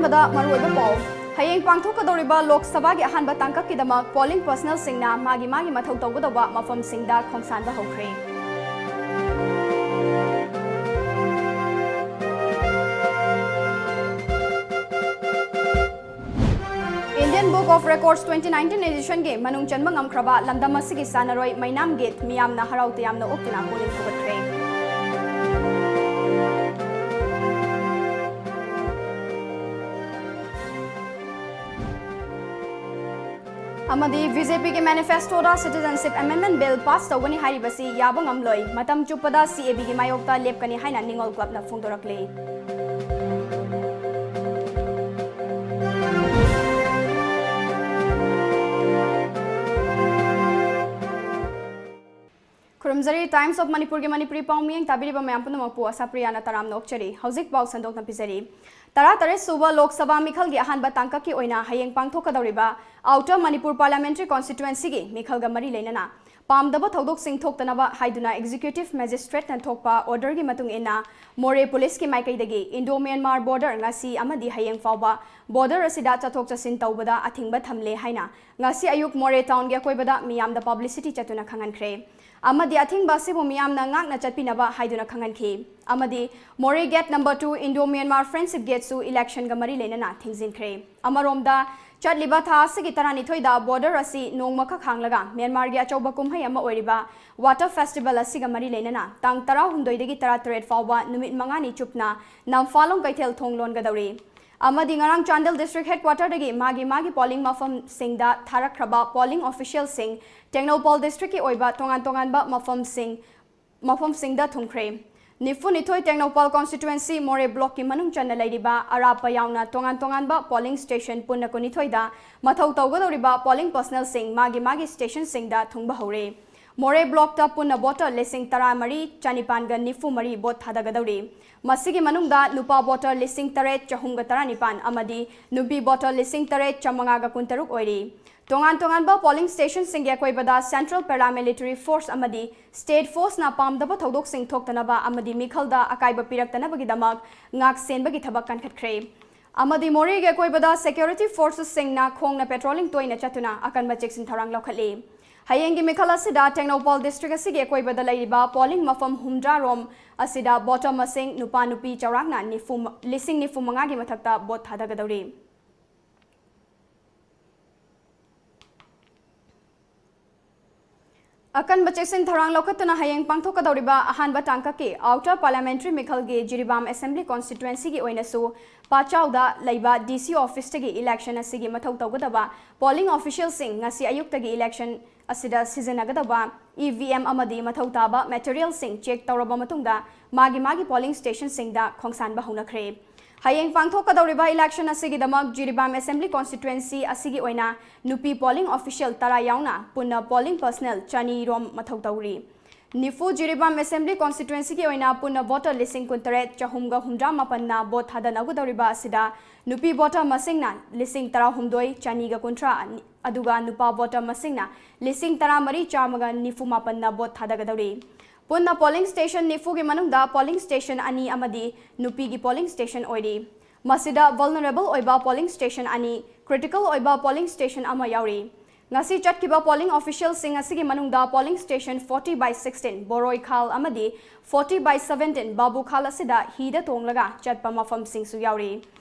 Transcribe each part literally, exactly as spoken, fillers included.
ꯃꯗ ꯃꯔꯨꯑꯣꯏꯕ ꯄꯥꯎ꯫ ꯍꯌꯦꯡ ꯄꯥꯡꯊꯣꯛꯀꯗꯧꯔꯤꯕ ꯂꯣꯛ ꯁꯚꯥꯒꯤ ꯑꯍꯥꯟꯕ ꯇꯥꯡꯀꯛꯀꯤꯗꯃꯛ ꯄꯣꯂꯤꯡ ꯄꯔꯁꯅꯦꯜꯁꯤꯡꯅ ꯃꯥꯒꯤ ꯃꯥꯒꯤ ꯃꯊꯧ ꯇꯧꯒꯗꯧꯕ ꯃꯐꯝꯁꯤꯡꯗ ꯈꯣꯡꯁꯥꯟꯕ ꯍꯧꯈ꯭ꯔꯦ꯫ Indian Book of Records twenty nineteen editionꯒꯤ ꯃꯅꯨꯡ ꯆꯟꯕ ꯉꯝꯈ꯭ꯔꯕ ꯂꯝꯗꯝ ꯑꯁꯤꯒꯤ ꯁꯥꯟꯅꯔꯣꯏ ꯃꯩꯅꯥꯝ ꯒꯤꯠ ꯃꯤꯌꯥꯝꯅ ꯍꯔꯥꯎ ꯇꯌꯥꯝꯅ ꯑꯣꯛꯇꯨꯅ ꯄꯨꯛꯅꯤꯡ ꯊꯧꯒꯠꯈ꯭ꯔꯦ꯫ ꯑꯃꯗꯤ BJPꯒꯤ manifestoꯗ Citizenship Amendment Bill pass ꯇꯧꯒꯅꯤ ꯍꯥꯏꯔꯤꯕꯁꯤ ꯌꯥꯕ ꯉꯝꯂꯣꯏ, ꯃꯇꯝ ꯆꯨꯞꯄꯗ CABꯒꯤ ꯃꯥꯌꯣꯛꯇ ꯂꯦꯞꯀꯅꯤ ꯍꯥꯏꯅ ꯅꯤꯉꯣꯜ ꯀ꯭ꯂꯕꯅ ꯐꯣꯡꯗꯣꯔꯛꯂꯤ꯫ ꯈꯨꯔꯨꯝꯖꯔꯤ꯫ Times of Manipurꯒꯤ ꯃꯅꯤꯄꯨꯔꯤ ꯄꯥꯎ ꯃꯤꯠꯌꯦꯡ ꯇꯥꯕꯤꯔꯤꯕ ꯃꯌꯥꯝ ꯄꯨꯝꯅꯃꯛꯄꯨ ꯑꯁꯥꯄ꯭ꯔꯤꯌꯥꯅ ꯇꯔꯥꯝꯅ ꯑꯣꯛꯆꯔꯤ꯫ ꯍꯧꯖꯤꯛ ꯄꯥꯎ ꯁꯟꯗꯣꯛꯅ ꯄꯤꯖꯔꯤ꯫ ꯇꯔꯥꯇꯔꯦꯠ ꯁꯨꯕ ꯂꯣꯛ ꯁꯚꯥ ꯃꯤꯈꯜꯒꯤ ꯑꯍꯥꯟꯕ ꯇꯥꯡꯀꯛꯀꯤ ꯑꯣꯏꯅ ꯍꯌꯦꯡ ꯄꯥꯡꯊꯣꯛꯀꯗꯧꯔꯤꯕ Outer Manipur Parliamentary Constituencyꯒꯤ ꯃꯤꯈꯜꯒ ꯃꯔꯤ ꯂꯩꯅꯅ ꯄꯥꯝꯗꯕ ꯊꯧꯗꯣꯛꯁꯤꯡ ꯊꯣꯛꯇꯅꯕ ꯍꯥꯏꯗꯨꯅ Executive Magistrateꯅ ꯊꯣꯛꯄ orderꯒꯤ ꯃꯇꯨꯡ ꯏꯟꯅ, ꯃꯣꯔꯦ ꯄꯨꯂꯤꯁꯀꯤ ꯃꯥꯏꯀꯩꯗꯒꯤ Indo-Myanmar border ꯉꯁꯤ ꯑꯃꯗꯤ ꯍꯌꯦꯡ ꯐꯥꯎꯕ border ꯑꯁꯤꯗ ꯆꯠꯊꯣꯛ ꯆꯠꯁꯤꯟ ꯇꯧꯕꯗ ꯑꯊꯤꯡꯕ ꯊꯝꯂꯦ ꯍꯥꯏꯅ ꯉꯁꯤ ꯑꯌꯨꯛ ꯃꯣꯔꯦ townꯒꯤ ꯑꯀꯣꯏꯕꯗ ꯃꯤꯌꯥꯝꯗ publicity ꯆꯠꯇꯨꯅ ꯈꯪꯍꯟꯈ꯭ꯔꯦ꯫ ꯑꯃꯗꯤ ꯑꯊꯤꯡꯕ ꯑꯁꯤꯕꯨ ꯃꯤꯌꯥꯝꯅ ꯉꯥꯛꯅ ꯆꯠꯄꯤꯅꯕ ꯍꯥꯏꯗꯨꯅ ꯈꯪꯍꯟꯈꯤ꯫ ꯑꯃꯗꯤ ꯃꯣꯔꯦ gate number two Indo-Myanmar Friendship Gateꯁꯨ electionꯒ ꯃꯔꯤ ꯂꯩꯅꯅ ꯊꯤꯡꯖꯤꯟꯈ꯭ꯔꯦ꯫ ꯑꯃꯔꯣꯝꯗ, ꯆꯠꯂꯤꯕ ꯊꯥ ꯑꯁꯤꯒꯤ ꯇꯔꯥꯅꯤꯊꯣꯏꯗ border ꯑꯁꯤ ꯅꯣꯡꯃꯈꯛ ꯍꯥꯡꯂꯒ ꯃ꯭ꯌꯥꯟꯃꯥꯔꯒꯤ ꯑꯆꯧꯕ ꯀꯨꯝꯍꯩ ꯑꯃ ꯑꯣꯏꯔꯤꯕ Water Festival ꯑꯁꯤꯒ ꯃꯔꯤ ꯂꯩꯅꯅ ꯇꯥꯡ ꯇꯔꯥꯍꯨꯝꯗꯣꯏꯗꯒꯤ ꯇꯔꯥꯇꯔꯦꯠ ꯐꯥꯎꯕ ꯅꯨꯃꯤꯠ ꯃꯉꯥꯅꯤ ꯆꯨꯞꯅ ꯅꯝꯐꯥꯂꯣꯡ ꯀꯩꯊꯦꯜ ꯊꯣꯡ ꯂꯣꯟꯒꯗꯧꯔꯤ꯫ ꯑꯃꯗꯤ ꯉꯔꯥꯡ Chandel District Headquarterꯗꯒꯤ ꯃꯥꯒꯤ ꯃꯥꯒꯤ polling ꯃꯐꯝꯁꯤꯡꯗ ꯊꯥꯔꯛꯈ꯭ꯔꯕ polling officialꯁꯤꯡ ꯇꯦꯡꯅꯧꯄꯥꯜ districtꯀꯤ ꯑꯣꯏꯕ ꯇꯣꯉꯥꯟ ꯇꯣꯉꯥꯟꯕ ꯃꯐꯝꯁꯤꯡ, ꯃꯐꯝꯁꯤꯡꯗ ꯊꯨꯡꯈ꯭ꯔꯦ꯫ ꯅꯤꯐꯨꯅꯤꯊꯣꯏ ꯇꯦꯡꯅꯧꯄꯥꯜ constituency ꯃꯣꯔꯦ blockꯀꯤ ꯃꯅꯨꯡ ꯆꯟꯅ ꯂꯩꯔꯤꯕ ꯑꯔꯥꯞꯄ ꯌꯥꯎꯅ ꯇꯣꯉꯥꯟ ꯇꯣꯉꯥꯟꯕ polling station ꯄꯨꯟꯅ ꯀꯨꯟꯅꯤꯊꯣꯏꯗ ꯃꯊꯧ ꯇꯧꯒꯗꯧꯔꯤꯕ polling personnelꯁꯤꯡ ꯃꯥꯒꯤ ꯃꯥꯒꯤ stationꯁꯤꯡꯗ ꯊꯨꯡꯕ ꯍꯧꯔꯦ꯫ ꯃꯣꯔꯦ blockꯇ ꯄꯨꯟꯅ voter ꯂꯤꯁꯤꯡ ꯇꯔꯥꯃꯔꯤ ꯆꯅꯤꯄꯥꯟꯒ ꯅꯤꯐꯨ ꯃꯔꯤ vote ꯊꯥꯗꯒꯗꯧꯔꯤ꯫ ꯃꯁꯤꯒꯤ ꯃꯅꯨꯡꯗ ꯅꯨꯄꯥ voter ꯂꯤꯁꯤꯡ ꯇꯔꯦꯠ ꯆꯍꯨꯝꯒ ꯇꯔꯥꯅꯤꯄꯥꯟ ꯑꯃꯗꯤ ꯅꯨꯄꯤ voter ꯂꯤꯁꯤꯡ ꯇꯔꯦꯠ ꯆꯥꯃꯉꯥꯒ ꯀꯨꯟꯇꯔꯨꯛ ꯑꯣꯏꯔꯤ꯫ ꯇꯣꯉꯥꯟ ꯇꯣꯉꯥꯟꯕ polling stationꯁꯤꯡꯒꯤ ꯑꯀꯣꯏꯕꯗ Central Paramilitary Force ꯑꯃꯗꯤ State Forceꯅ ꯄꯥꯝꯗꯕ ꯊꯧꯗꯣꯛꯁꯤꯡ ꯊꯣꯛꯇꯅꯕ ꯑꯃꯗꯤ ꯃꯤꯈꯜꯗ ꯑꯀꯥꯏꯕ ꯄꯤꯔꯛꯇꯅꯕꯒꯤꯗꯃꯛ ꯉꯥꯛ ꯁꯦꯟꯕꯒꯤ ꯊꯕꯛ ꯀꯟꯈꯠꯈ꯭ꯔꯦ꯫ ꯑꯃꯗꯤ ꯃꯣꯔꯦꯒꯤ ꯑꯀꯣꯏꯕꯗ security forcesꯁꯤꯡꯅ ꯈꯣꯡꯅ patrolling ꯇꯣꯏꯅ ꯆꯠꯇꯨꯅ ꯑꯀꯟꯕ ꯆꯦꯛꯁꯤꯟ ꯊꯧꯔꯥꯡ ꯂꯧꯈꯠꯂꯤ꯫ ꯍꯌꯦꯡꯒꯤ ꯃꯤꯈꯜ ꯑꯁꯤꯗ ꯇꯦꯡꯅꯧꯄꯥꯜ district ꯑꯁꯤꯒꯤ ꯑꯀꯣꯏꯕꯗ ꯂꯩꯔꯤꯕ polling ꯃꯐꯝ ꯍꯨꯝꯗ꯭ꯔꯥ ꯔꯣꯝ ꯑꯁꯤꯗ voter ꯃꯁꯤꯡ ꯅꯨꯄꯥ ꯅꯨꯄꯤ ꯆꯥꯎꯔꯥꯛꯅ ꯅꯤꯐꯨ, ꯂꯤꯁꯤꯡ ꯅꯤꯐꯨ ꯃꯉꯥꯒꯤ ꯃꯊꯛꯇ vote ꯊꯥꯗꯒꯗꯧꯔꯤ꯫ ꯑꯀꯟꯕ ꯆꯦꯛꯁꯤꯟ ꯊꯧꯔꯥꯡ ꯂꯧꯈꯠꯇꯨꯅ ꯍꯌꯦꯡ ꯄꯥꯡꯊꯣꯛꯀꯗꯧꯔꯤꯕ ꯑꯍꯥꯟꯕ ꯇꯥꯡꯀꯛꯀꯤ Outer Parliamentary ꯃꯤꯈꯜꯒꯤ ꯖꯤꯔꯤꯕꯥꯝ Assembly Constituencyꯒꯤ ꯑꯣꯏꯅꯁꯨ ꯄꯥꯆꯥꯎꯗ ꯂꯩꯕ DC officeꯇꯒꯤ election ꯑꯁꯤꯒꯤ ꯃꯊꯧ ꯇꯧꯒꯗꯕ polling officialꯁꯤꯡ ꯉꯁꯤ ꯑꯌꯨꯛꯇꯒꯤ election ꯑꯁꯤꯗ ꯁꯤꯖꯤꯟꯅꯒꯗꯕ EVM ꯑꯃꯗꯤ ꯃꯊꯧ ꯇꯥꯕ materialꯁꯤꯡ check ꯇꯧꯔꯕ ꯃꯇꯨꯡꯗ ꯃꯥꯒꯤ ꯃꯥꯒꯤ polling stationꯁꯤꯡꯗ ꯈꯣꯡꯁꯥꯟꯕ ꯍꯧꯅꯈ꯭ꯔꯦ꯫ ꯍꯌꯦꯡ ꯄꯥꯡꯊꯣꯛꯀꯗꯧꯔꯤꯕ election ꯑꯁꯤꯒꯤꯗꯃꯛ ꯖꯤꯔꯤꯕꯥꯝ Assembly Constituency ꯑꯁꯤꯒꯤ ꯑꯣꯏꯅ ꯅꯨꯄꯤ polling official ꯇꯔꯥ ꯌꯥꯎꯅ ꯄꯨꯟꯅ polling personnel ꯆꯅꯤ ꯔꯣꯝ ꯃꯊꯧ ꯇꯧꯔꯤ꯫ ꯅꯤꯐꯨ ꯖꯤꯔꯤꯕꯥꯝ Assembly Constituencyꯒꯤ ꯑꯣꯏꯅ ꯄꯨꯟꯅ voter ꯂꯤꯁꯤꯡ ꯀꯨꯟꯇꯔꯦꯠ ꯆꯍꯨꯝꯒ ꯍꯨꯝꯗ꯭ꯔꯥ ꯃꯥꯄꯟꯅ vote ꯊꯥꯗꯅꯒꯗꯧꯔꯤꯕ ꯑꯁꯤꯗ ꯅꯨꯄꯤ voter ꯃꯁꯤꯡꯅ ꯂꯤꯁꯤꯡ ꯇꯔꯥꯍꯨꯝꯗꯣꯏ ꯆꯅꯤꯒ ꯀꯨꯟꯊ꯭ꯔꯥ, ꯑꯗꯨꯒ ꯅꯨꯄꯥ voter ꯃꯁꯤꯡꯅ ꯂꯤꯁꯤꯡ ꯇꯔꯥꯃꯔꯤ ꯆꯥꯝꯃꯒ ꯅꯤꯐꯨ ꯃꯥꯄꯟꯅ vote ꯊꯥꯗꯒꯗꯧꯔꯤ꯫ ꯄꯨꯟꯅ polling station ꯅꯤꯐꯨꯒꯤ ꯃꯅꯨꯡꯗ polling station ꯑꯅꯤ ꯑꯃꯗꯤ ꯅꯨꯄꯤꯒꯤ polling station ꯑꯣꯏꯔꯤ꯫ ꯃꯁꯤꯗ vulnerable ꯑꯣꯏꯕ polling station ꯑꯅꯤ, critical ꯑꯣꯏꯕ polling station ꯑꯃ ꯌꯥꯎꯔꯤ꯫ ꯉꯁꯤ ꯆꯠꯈꯤꯕ polling officialꯁꯤꯡ ꯑꯁꯤꯒꯤ ꯃꯅꯨꯡꯗ polling station forty by sixteen ꯕꯣꯔꯣꯏꯈꯥꯜ ꯑꯃꯗꯤ forty by seventeen ꯕꯥꯕꯨꯈꯥꯜ ꯑꯁꯤꯗ ꯍꯤꯗ ꯇꯣꯡꯂꯒ ꯆꯠꯄ ꯃꯐꯝꯁꯤꯡꯁꯨ ꯌꯥꯎꯔꯤ꯫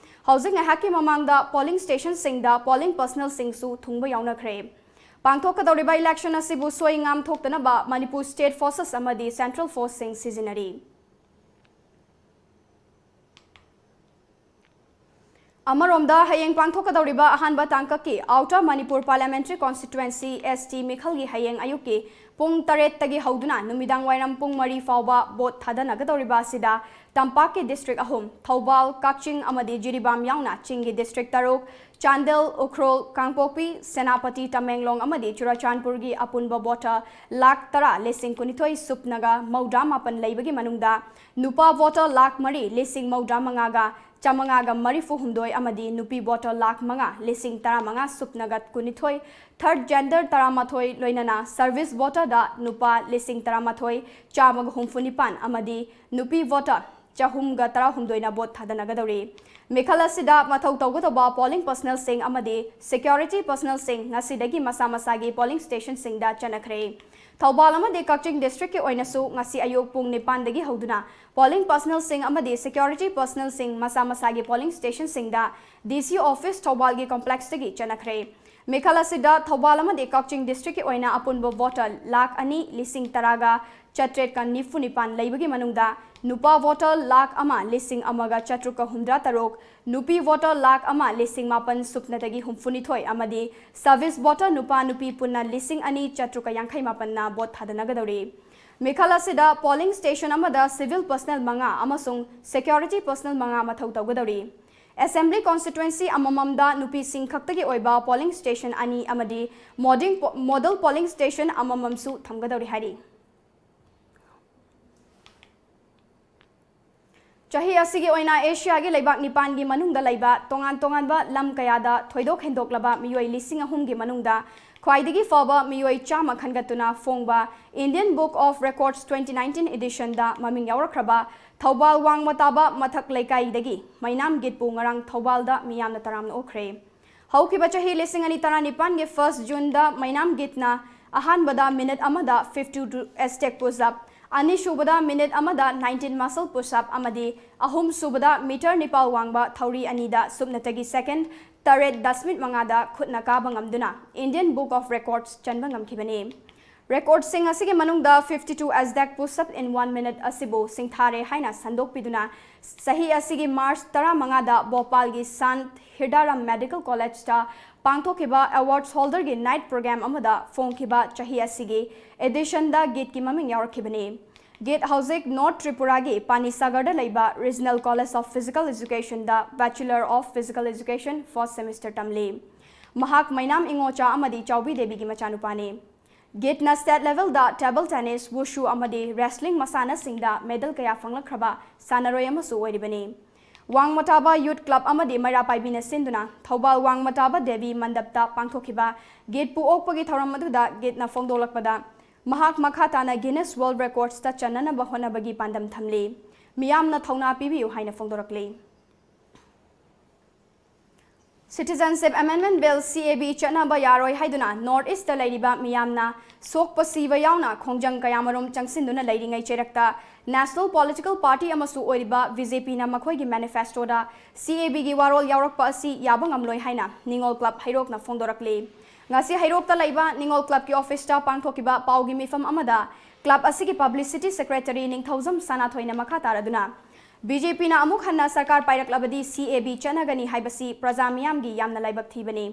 ꯍꯧꯖꯤꯛ ꯉꯥꯏꯍꯥꯛꯀꯤ ꯃꯃꯥꯡꯗ polling stationꯁꯤꯡꯗ polling personnelꯁꯤꯡꯁꯨ ꯊꯨꯡꯕ ꯌꯥꯎꯅꯈ꯭ꯔꯦ꯫ ꯄꯥꯡꯊꯣꯛꯀꯗꯧꯔꯤꯕ election ꯑꯁꯤꯕꯨ ꯁꯣꯏ ꯉꯥꯝ ꯊꯣꯛꯇꯅꯕ ꯃꯅꯤꯄꯨꯔ state forces ꯑꯃꯗꯤ central forceꯁꯤꯡ ꯁꯤꯖꯤꯟꯅꯔꯤ꯫ ꯑꯃꯔꯣꯝꯗ, ꯍꯌꯦꯡ ꯄꯥꯡꯊꯣꯛꯀꯗꯧꯔꯤꯕ ꯑꯍꯥꯟꯕ ꯇꯥꯡꯀꯛꯀꯤ Outer Manipur Parliamentary Constituency, ST, ꯃꯤꯈꯜꯒꯤ ꯍꯌꯦꯡ ꯑꯌꯨꯛꯀꯤ ꯄꯨꯡ ꯇꯔꯦꯠꯇꯒꯤ ꯍꯧꯗꯨꯅ ꯅꯨꯃꯤꯗꯥꯡ ꯋꯥꯏꯔꯝ ꯄꯨꯡ ꯃꯔꯤ ꯐꯥꯎꯕ vote ꯊꯥꯗꯅꯒꯗꯧꯔꯤꯕ ꯑꯁꯤꯗ ꯇꯝꯄꯥꯛꯀꯤ district ꯑꯍꯨꯝ, ꯊꯧꯕꯥꯜ, ꯀꯛꯆꯤꯡ ꯑꯃꯗꯤ ꯖꯤꯔꯤꯕꯥꯝ ꯌꯥꯎꯅ ꯆꯤꯡꯒꯤ district ꯇꯔꯨꯛ, ꯆꯥꯟꯗꯦꯜ, ꯎꯈ꯭ꯔꯨꯜ, ꯀꯥꯡꯄꯣꯛꯄꯤ, ꯁꯦꯅꯥꯄꯇꯤ, ꯇꯃꯦꯡꯂꯣꯡ ꯑꯃꯗꯤ ꯆꯨꯔꯆꯥꯟꯄꯨꯔꯒꯤ ꯑꯄꯨꯟꯕ voter ꯂꯥꯈ ꯇꯔꯥ ꯂꯤꯁꯤꯡ ꯀꯨꯟꯅꯤꯊꯣꯏ ꯁꯨꯞꯅꯒ ꯃꯧꯗ꯭ꯔꯥ ꯃꯥꯄꯟ ꯂꯩꯕꯒꯤ ꯃꯅꯨꯡꯗ ꯅꯨꯄꯥ voter ꯂꯥꯈ ꯃꯔꯤ ꯂꯤꯁꯤꯡ ꯃꯧꯗ꯭ꯔꯥ ꯃꯉꯥꯒ ꯆꯥꯃꯉꯥꯒ ꯃꯔꯤꯐꯨ ꯍꯨꯝꯗꯣꯏ ꯑꯃꯗꯤ ꯅꯨꯄꯤ voter ꯂꯥꯈ ꯃꯉꯥ ꯂꯤꯁꯤꯡ ꯇꯔꯥꯃꯉꯥ ꯁꯨꯞꯅꯒ ꯀꯨꯟꯅꯤꯊꯣꯏ, third gender ꯇꯔꯥꯃꯥꯊꯣꯏ, ꯂꯣꯏꯅꯅ service voterꯗ ꯅꯨꯄꯥ ꯂꯤꯁꯤꯡ ꯇꯔꯥꯃꯥꯊꯣꯏ ꯆꯥꯝꯃꯒ ꯍꯨꯝꯐꯨ ꯅꯤꯄꯥꯟ ꯑꯃꯗꯤ ꯅꯨꯄꯤ voter ꯆꯍꯨꯝꯒ ꯇꯔꯥꯍꯨꯝꯗꯣꯏꯅ vote ꯊꯥꯗꯅꯒꯗꯧꯔꯤ꯫ ꯃꯤꯈꯜ ꯑꯁꯤꯗ ꯃꯊꯧ ꯇꯧꯒꯗꯧꯕ polling personnelꯁꯤꯡ ꯑꯃꯗꯤ security personnelꯁꯤꯡ ꯉꯁꯤꯗꯒꯤ ꯃꯁꯥ ꯃꯁꯥꯒꯤ polling stationꯁꯤꯡꯗ ꯆꯠꯅꯈ꯭ꯔꯦ꯫ ꯊꯧꯕꯥꯜ ꯑꯃꯗꯤ ꯀꯛꯆꯤꯡ districtꯀꯤ ꯑꯣꯏꯅꯁꯨ ꯉꯁꯤ ꯑꯌꯨꯛ ꯄꯨꯡ ꯅꯤꯄꯥꯟꯗꯒꯤ ꯍꯧꯗꯨꯅ polling personnelꯁꯤꯡ ꯑꯃꯗꯤ security personnelꯁꯤꯡ ꯃꯁꯥ ꯃꯁꯥꯒꯤ polling stationꯁꯤꯡꯗ DC office ꯊꯧꯕꯥꯜꯒꯤ complexꯇꯒꯤ ꯆꯠꯅꯈ꯭ꯔꯦ꯫ ꯃꯤꯈꯜ ꯑꯁꯤꯗ ꯊꯧꯕꯥꯜ ꯑꯃꯗꯤ ꯀꯛꯆꯤꯡ districtꯀꯤ ꯑꯣꯏꯅ ꯑꯄꯨꯟꯕ voter ꯂꯥꯈ ꯑꯅꯤ ꯂꯤꯁꯤꯡ ꯇꯔꯥꯒ ꯆꯥꯇ꯭ꯔꯦꯠꯀ ꯅꯤꯐꯨ ꯅꯤꯄꯥꯟ ꯂꯩꯕꯒꯤ ꯃꯅꯨꯡꯗ ꯅꯨꯄꯥ voter ꯂꯥꯈ ꯑꯃ ꯂꯤꯁꯤꯡ ꯑꯃꯒ ꯆꯥꯇ꯭ꯔꯨꯛꯀ ꯍꯨꯝꯗ꯭ꯔꯥ ꯇꯔꯨꯛ, ꯅꯨꯄꯤ voter ꯂꯥꯈ ꯑꯃ ꯂꯤꯁꯤꯡ ꯃꯥꯄꯟ ꯁꯨꯞꯅꯗꯒꯤ ꯍꯨꯝꯐꯨꯅꯤꯊꯣꯏ ꯑꯃꯗꯤ service voter ꯅꯨꯄꯥ ꯅꯨꯄꯤ ꯄꯨꯟꯅ ꯂꯤꯁꯤꯡ ꯑꯅꯤ ꯆꯥꯇ꯭ꯔꯨꯛꯀ ꯌꯥꯡꯈꯩ ꯃꯥꯄꯟꯅ vote ꯊꯥꯗꯅꯒꯗꯧꯔꯤ꯫ ꯃꯤꯈꯜ ꯑꯁꯤꯗ polling station ꯑꯃꯗ civil personnel ꯃꯉꯥ ꯑꯃꯁꯨꯡ security personnel ꯃꯉꯥ ꯃꯊꯧ ꯇꯧꯒꯗꯧꯔꯤ꯫ Assembly constituency ꯑꯃꯃꯝꯗ ꯅꯨꯄꯤꯁꯤꯡ ꯈꯛꯇꯒꯤ ꯑꯣꯏꯕ polling station ꯑꯅꯤ ꯑꯃꯗꯤ moding-, model polling station ꯑꯃꯃꯝꯁꯨ ꯊꯝꯒꯗꯧꯔꯤ ꯍꯥꯏꯔꯤ꯫ ꯆꯍꯤ ꯑꯁꯤꯒꯤ ꯑꯣꯏꯅ ꯑꯦꯁꯤꯌꯥꯒꯤ ꯂꯩꯕꯥꯛ ꯅꯤꯄꯥꯟꯒꯤ ꯃꯅꯨꯡꯗ ꯂꯩꯕ ꯇꯣꯉꯥꯟ ꯇꯣꯉꯥꯟꯕ ꯂꯝ ꯀꯌꯥꯗ ꯊꯣꯏꯗꯣꯛ ꯍꯦꯟꯗꯣꯛꯂꯕ ꯃꯤꯑꯣꯏ ꯂꯤꯁꯤꯡ ꯑꯍꯨꯝꯒꯤ ꯃꯅꯨꯡꯗ ꯈ꯭ꯋꯥꯏꯗꯒꯤ ꯐꯕ ꯃꯤꯑꯣꯏ ꯆꯥꯝꯃ ꯈꯟꯒꯠꯇꯨꯅ ꯐꯣꯡꯕ Indian Book of Records twenty nineteen editionꯗ ꯃꯃꯤꯡ ꯌꯥꯎꯔꯛꯈ꯭ꯔꯕ ꯊꯧꯕꯥꯜ ꯋꯥꯡꯃ ꯇꯥꯕ ꯃꯊꯛ ꯂꯩꯀꯥꯏꯗꯒꯤ ꯃꯩꯅꯥꯝ ꯒꯤꯠꯄꯨ ꯉꯔꯥꯡ ꯊꯧꯕꯥꯜꯗ ꯃꯤꯌꯥꯝꯅ ꯇꯔꯥꯝꯅ ꯑꯣꯛꯈ꯭ꯔꯦ꯫ ꯍꯧꯈꯤꯕ ꯆꯍꯤ ꯂꯤꯁꯤꯡ ꯑꯅꯤ ꯇꯔꯥꯅꯤꯄꯥꯟꯒꯤ first Juneꯗ ꯃꯩꯅꯥꯝ ꯒꯤꯠꯅ ꯑꯍꯥꯟꯕꯗ minute ꯑꯃꯗ fifty-two aztec push-up, ꯑꯅꯤꯁꯨꯕꯗ minute ꯑꯃꯗ nineteen muscle push-up ꯑꯃꯗꯤ ꯑꯍꯨꯝꯁꯨꯕꯗ meter ꯅꯤꯄꯥꯜ ꯋꯥꯡꯕ ꯊꯧꯔꯤ ꯑꯅꯤꯗ ꯁꯨꯞꯅꯇꯒꯤ second ꯇꯔꯦꯠ ꯗꯁꯃꯤꯛ ꯃꯉꯥꯗ ꯈꯨꯠꯅ ꯀꯥꯕ ꯉꯝꯗꯨꯅ Indian Book of Records ꯆꯟꯕ ꯉꯝꯈꯤꯕꯅꯤ꯫ Recordꯁꯤꯡ ꯑꯁꯤꯒꯤ ꯃꯅꯨꯡꯗ fifty-two aztec push-up in one minute ꯑꯁꯤꯕꯨ ꯁꯤꯡꯊꯥꯔꯦ ꯍꯥꯏꯅ ꯁꯟꯗꯣꯛꯄꯤꯗꯨꯅ, ꯆꯍꯤ ꯑꯁꯤꯒꯤ March ꯇꯔꯥꯃꯉꯥꯗ ꯚꯣꯄꯥꯜꯒꯤ Sant Hirdayram Medical Collegeꯇ ꯄꯥꯡꯊꯣꯛꯈꯤꯕ awards holderꯒꯤ night program ꯑꯃꯗ ꯐꯣꯡꯈꯤꯕ ꯆꯍꯤ ꯑꯁꯤꯒꯤ editionꯗ ꯒꯤꯠꯀꯤ ꯃꯃꯤꯡ ꯌꯥꯎꯔꯛꯈꯤꯕꯅꯤ꯫ ꯒꯤꯠ ꯍꯧꯖꯤꯛ North Tripuraꯒꯤ ꯄꯥꯅꯤꯁꯥꯒꯔꯗ ꯂꯩꯕ Regional College of Physical Educationꯗ Bachelor of Physical Education first semester ꯇꯝꯂꯤ꯫ ꯃꯍꯥꯛ ꯃꯩꯅꯥꯝ ꯏꯉꯣꯆꯥ ꯑꯃꯗꯤ ꯆꯥꯎꯕꯤ ꯗꯦꯕꯤꯒꯤ ꯃꯆꯥꯅꯨꯄꯥꯅꯤ꯫ ꯒꯤꯠꯅ state levelꯗ table tennis, wushu ꯑꯃꯗꯤ wrestling ꯃꯁꯥꯟꯅꯁꯤꯡꯗ medal ꯀꯌꯥ ꯐꯪꯂꯛꯈ꯭ꯔꯕ ꯁꯥꯟꯅꯔꯣꯏ ꯑꯃꯁꯨ ꯑꯣꯏꯔꯤꯕꯅꯤ꯫ ꯋꯥꯡꯃꯇꯥꯕ Youth Club ꯑꯃꯗꯤ ꯃꯩꯔꯥ ꯄꯥꯏꯕꯤꯅ ꯁꯤꯟꯗꯨꯅ ꯊꯧꯕꯥꯜ ꯋꯥꯡꯃꯇꯥꯕ ꯗꯦꯕꯤ ꯃꯟꯗꯞꯇ ꯄꯥꯡꯊꯣꯛꯈꯤꯕ ꯒꯤꯠꯄꯨ ꯑꯣꯛꯄꯒꯤ ꯊꯧꯔꯝ ꯑꯗꯨꯗ ꯒꯤꯠꯅ ꯐꯣꯡꯗꯣꯛꯂꯛꯄꯗ, ꯃꯍꯥꯛ ꯃꯈꯥ ꯇꯥꯅ Guinness World Recordsꯇ ꯆꯟꯅꯅꯕ ꯍꯣꯠꯅꯕꯒꯤ ꯄꯥꯟꯗꯝ ꯊꯝꯂꯤ꯫ ꯃꯤꯌꯥꯝꯅ ꯊꯧꯅꯥ ꯄꯤꯕꯤꯌꯨ ꯍꯥꯏꯅ ꯐꯣꯡꯗꯣꯔꯛꯂꯤ꯫ Citizenship Amendment Bill, C A B, ꯆꯠꯅꯕ ꯌꯥꯔꯣꯏ ꯍꯥꯏꯗꯨꯅ North East ꯇ ꯂꯩꯔꯤꯕ ꯃꯤꯌꯥꯝꯅ ꯁꯣꯛꯄ ꯁꯤꯕ ꯌꯥꯎꯅ ꯈꯣꯡꯖꯪ ꯀꯌꯥꯃꯔꯨꯝ ꯆꯪꯁꯤꯟꯗꯨꯅ ꯂꯩꯔꯤꯉꯩ ꯆꯩꯔꯛꯇ National Political Party ꯑꯃꯁꯨ ꯑꯣꯏꯔꯤꯕ B J P ꯅ ꯃꯈꯣꯏꯒꯤ manifesto the C A B ꯒꯤ ꯋꯥꯔꯣꯜ ꯌꯥꯎꯔꯛꯄ ꯑꯁꯤ ꯌꯥꯕ ꯉꯝꯂꯣꯏ ꯍꯥꯏꯅ ꯅꯤꯉꯣꯜ club ꯍꯩꯔꯣꯛꯅ ꯐꯣꯡꯗꯣꯔꯛꯂꯤ꯫ ꯉꯁꯤ ꯍꯩꯔꯣꯛꯇ ꯂꯩꯕ ꯅꯤꯉꯣꯜ club ꯀꯤ office ꯇ ꯄꯥꯡꯊꯣꯛꯈꯤꯕ ꯄꯥꯎꯒꯤ ꯃꯤꯐꯝ ꯑꯃꯗ club ꯑꯁꯤꯒꯤ publicity secretary ꯅꯤꯡꯊꯧꯖꯝ ꯁꯅꯥꯊꯣꯏꯅ ꯃꯈꯥ ꯇꯥꯔꯗꯨꯅ, B J P ꯅ ꯑꯃꯨꯛ ꯍꯟꯅ ꯁꯔꯀꯥꯔ ꯄꯥꯏꯔꯛꯂꯕꯗꯤ C A B ꯆꯠꯅꯒꯅꯤ ꯍꯥꯏꯕꯁꯤ ꯄ꯭ꯔꯖꯥ ꯃꯤꯌꯥꯝꯒꯤ ꯌꯥꯝꯅ ꯂꯥꯏꯕꯛ ꯊꯤꯕꯅꯤ꯫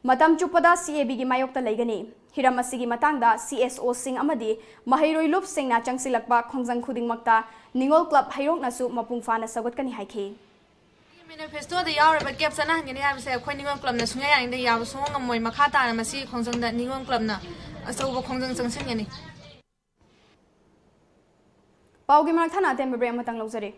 ꯃꯇꯝ ꯆꯨꯞꯄꯗ C A B ꯒꯤ ꯃꯥꯌꯣꯛꯇ ꯂꯩꯒꯅꯤ꯫ ꯍꯤꯔꯝ ꯑꯁꯤꯒꯤ ꯃꯇꯥꯡꯗ C S O ꯁꯤꯡ ꯑꯃꯗꯤ ꯃꯍꯩꯔꯣꯏ ꯂꯨꯞꯁꯤꯡꯅ ꯆꯪꯁꯤꯜꯂꯛꯄ ꯈꯣꯡꯖꯪ ꯈꯨꯗꯤꯡꯃꯛꯇ ꯅꯤꯉꯣꯜ club ꯍꯩꯔꯣꯛꯅꯁꯨ ꯃꯄꯨꯡ ꯐꯥꯅ ꯁꯧꯒꯠꯀꯅꯤ ꯍꯥꯏꯈꯤ꯫ Manifesto ꯗ ꯌꯥꯎꯔꯤꯕ gap ꯆꯠꯅꯍꯟꯒꯅꯤ ꯍꯥꯏꯕꯁꯦ ꯑꯩꯈꯣꯏ ꯅꯤꯉꯣꯜ club ꯅ ꯁꯨꯡꯌꯥ ꯌꯥꯅꯤꯡꯗꯦ, ꯌꯥꯕ ꯁꯨꯡꯉꯝ ꯉꯝꯃꯣꯏ꯫ ꯃꯈꯥ ꯇꯥꯅ ꯃꯁꯤ ꯈꯣꯡꯖꯪꯗ ꯅꯤꯉꯣꯜ club ꯅ ꯑꯆꯧꯕ ꯈꯣꯡꯖꯪ ꯆꯪꯁꯤꯟꯒꯅꯤ꯫ ꯄꯥꯎꯒꯤ ꯃꯔꯛ ꯊꯠꯅ ꯑꯇꯦꯟꯕ break ꯑꯃꯇꯪ ꯂꯧꯖꯔꯤ꯫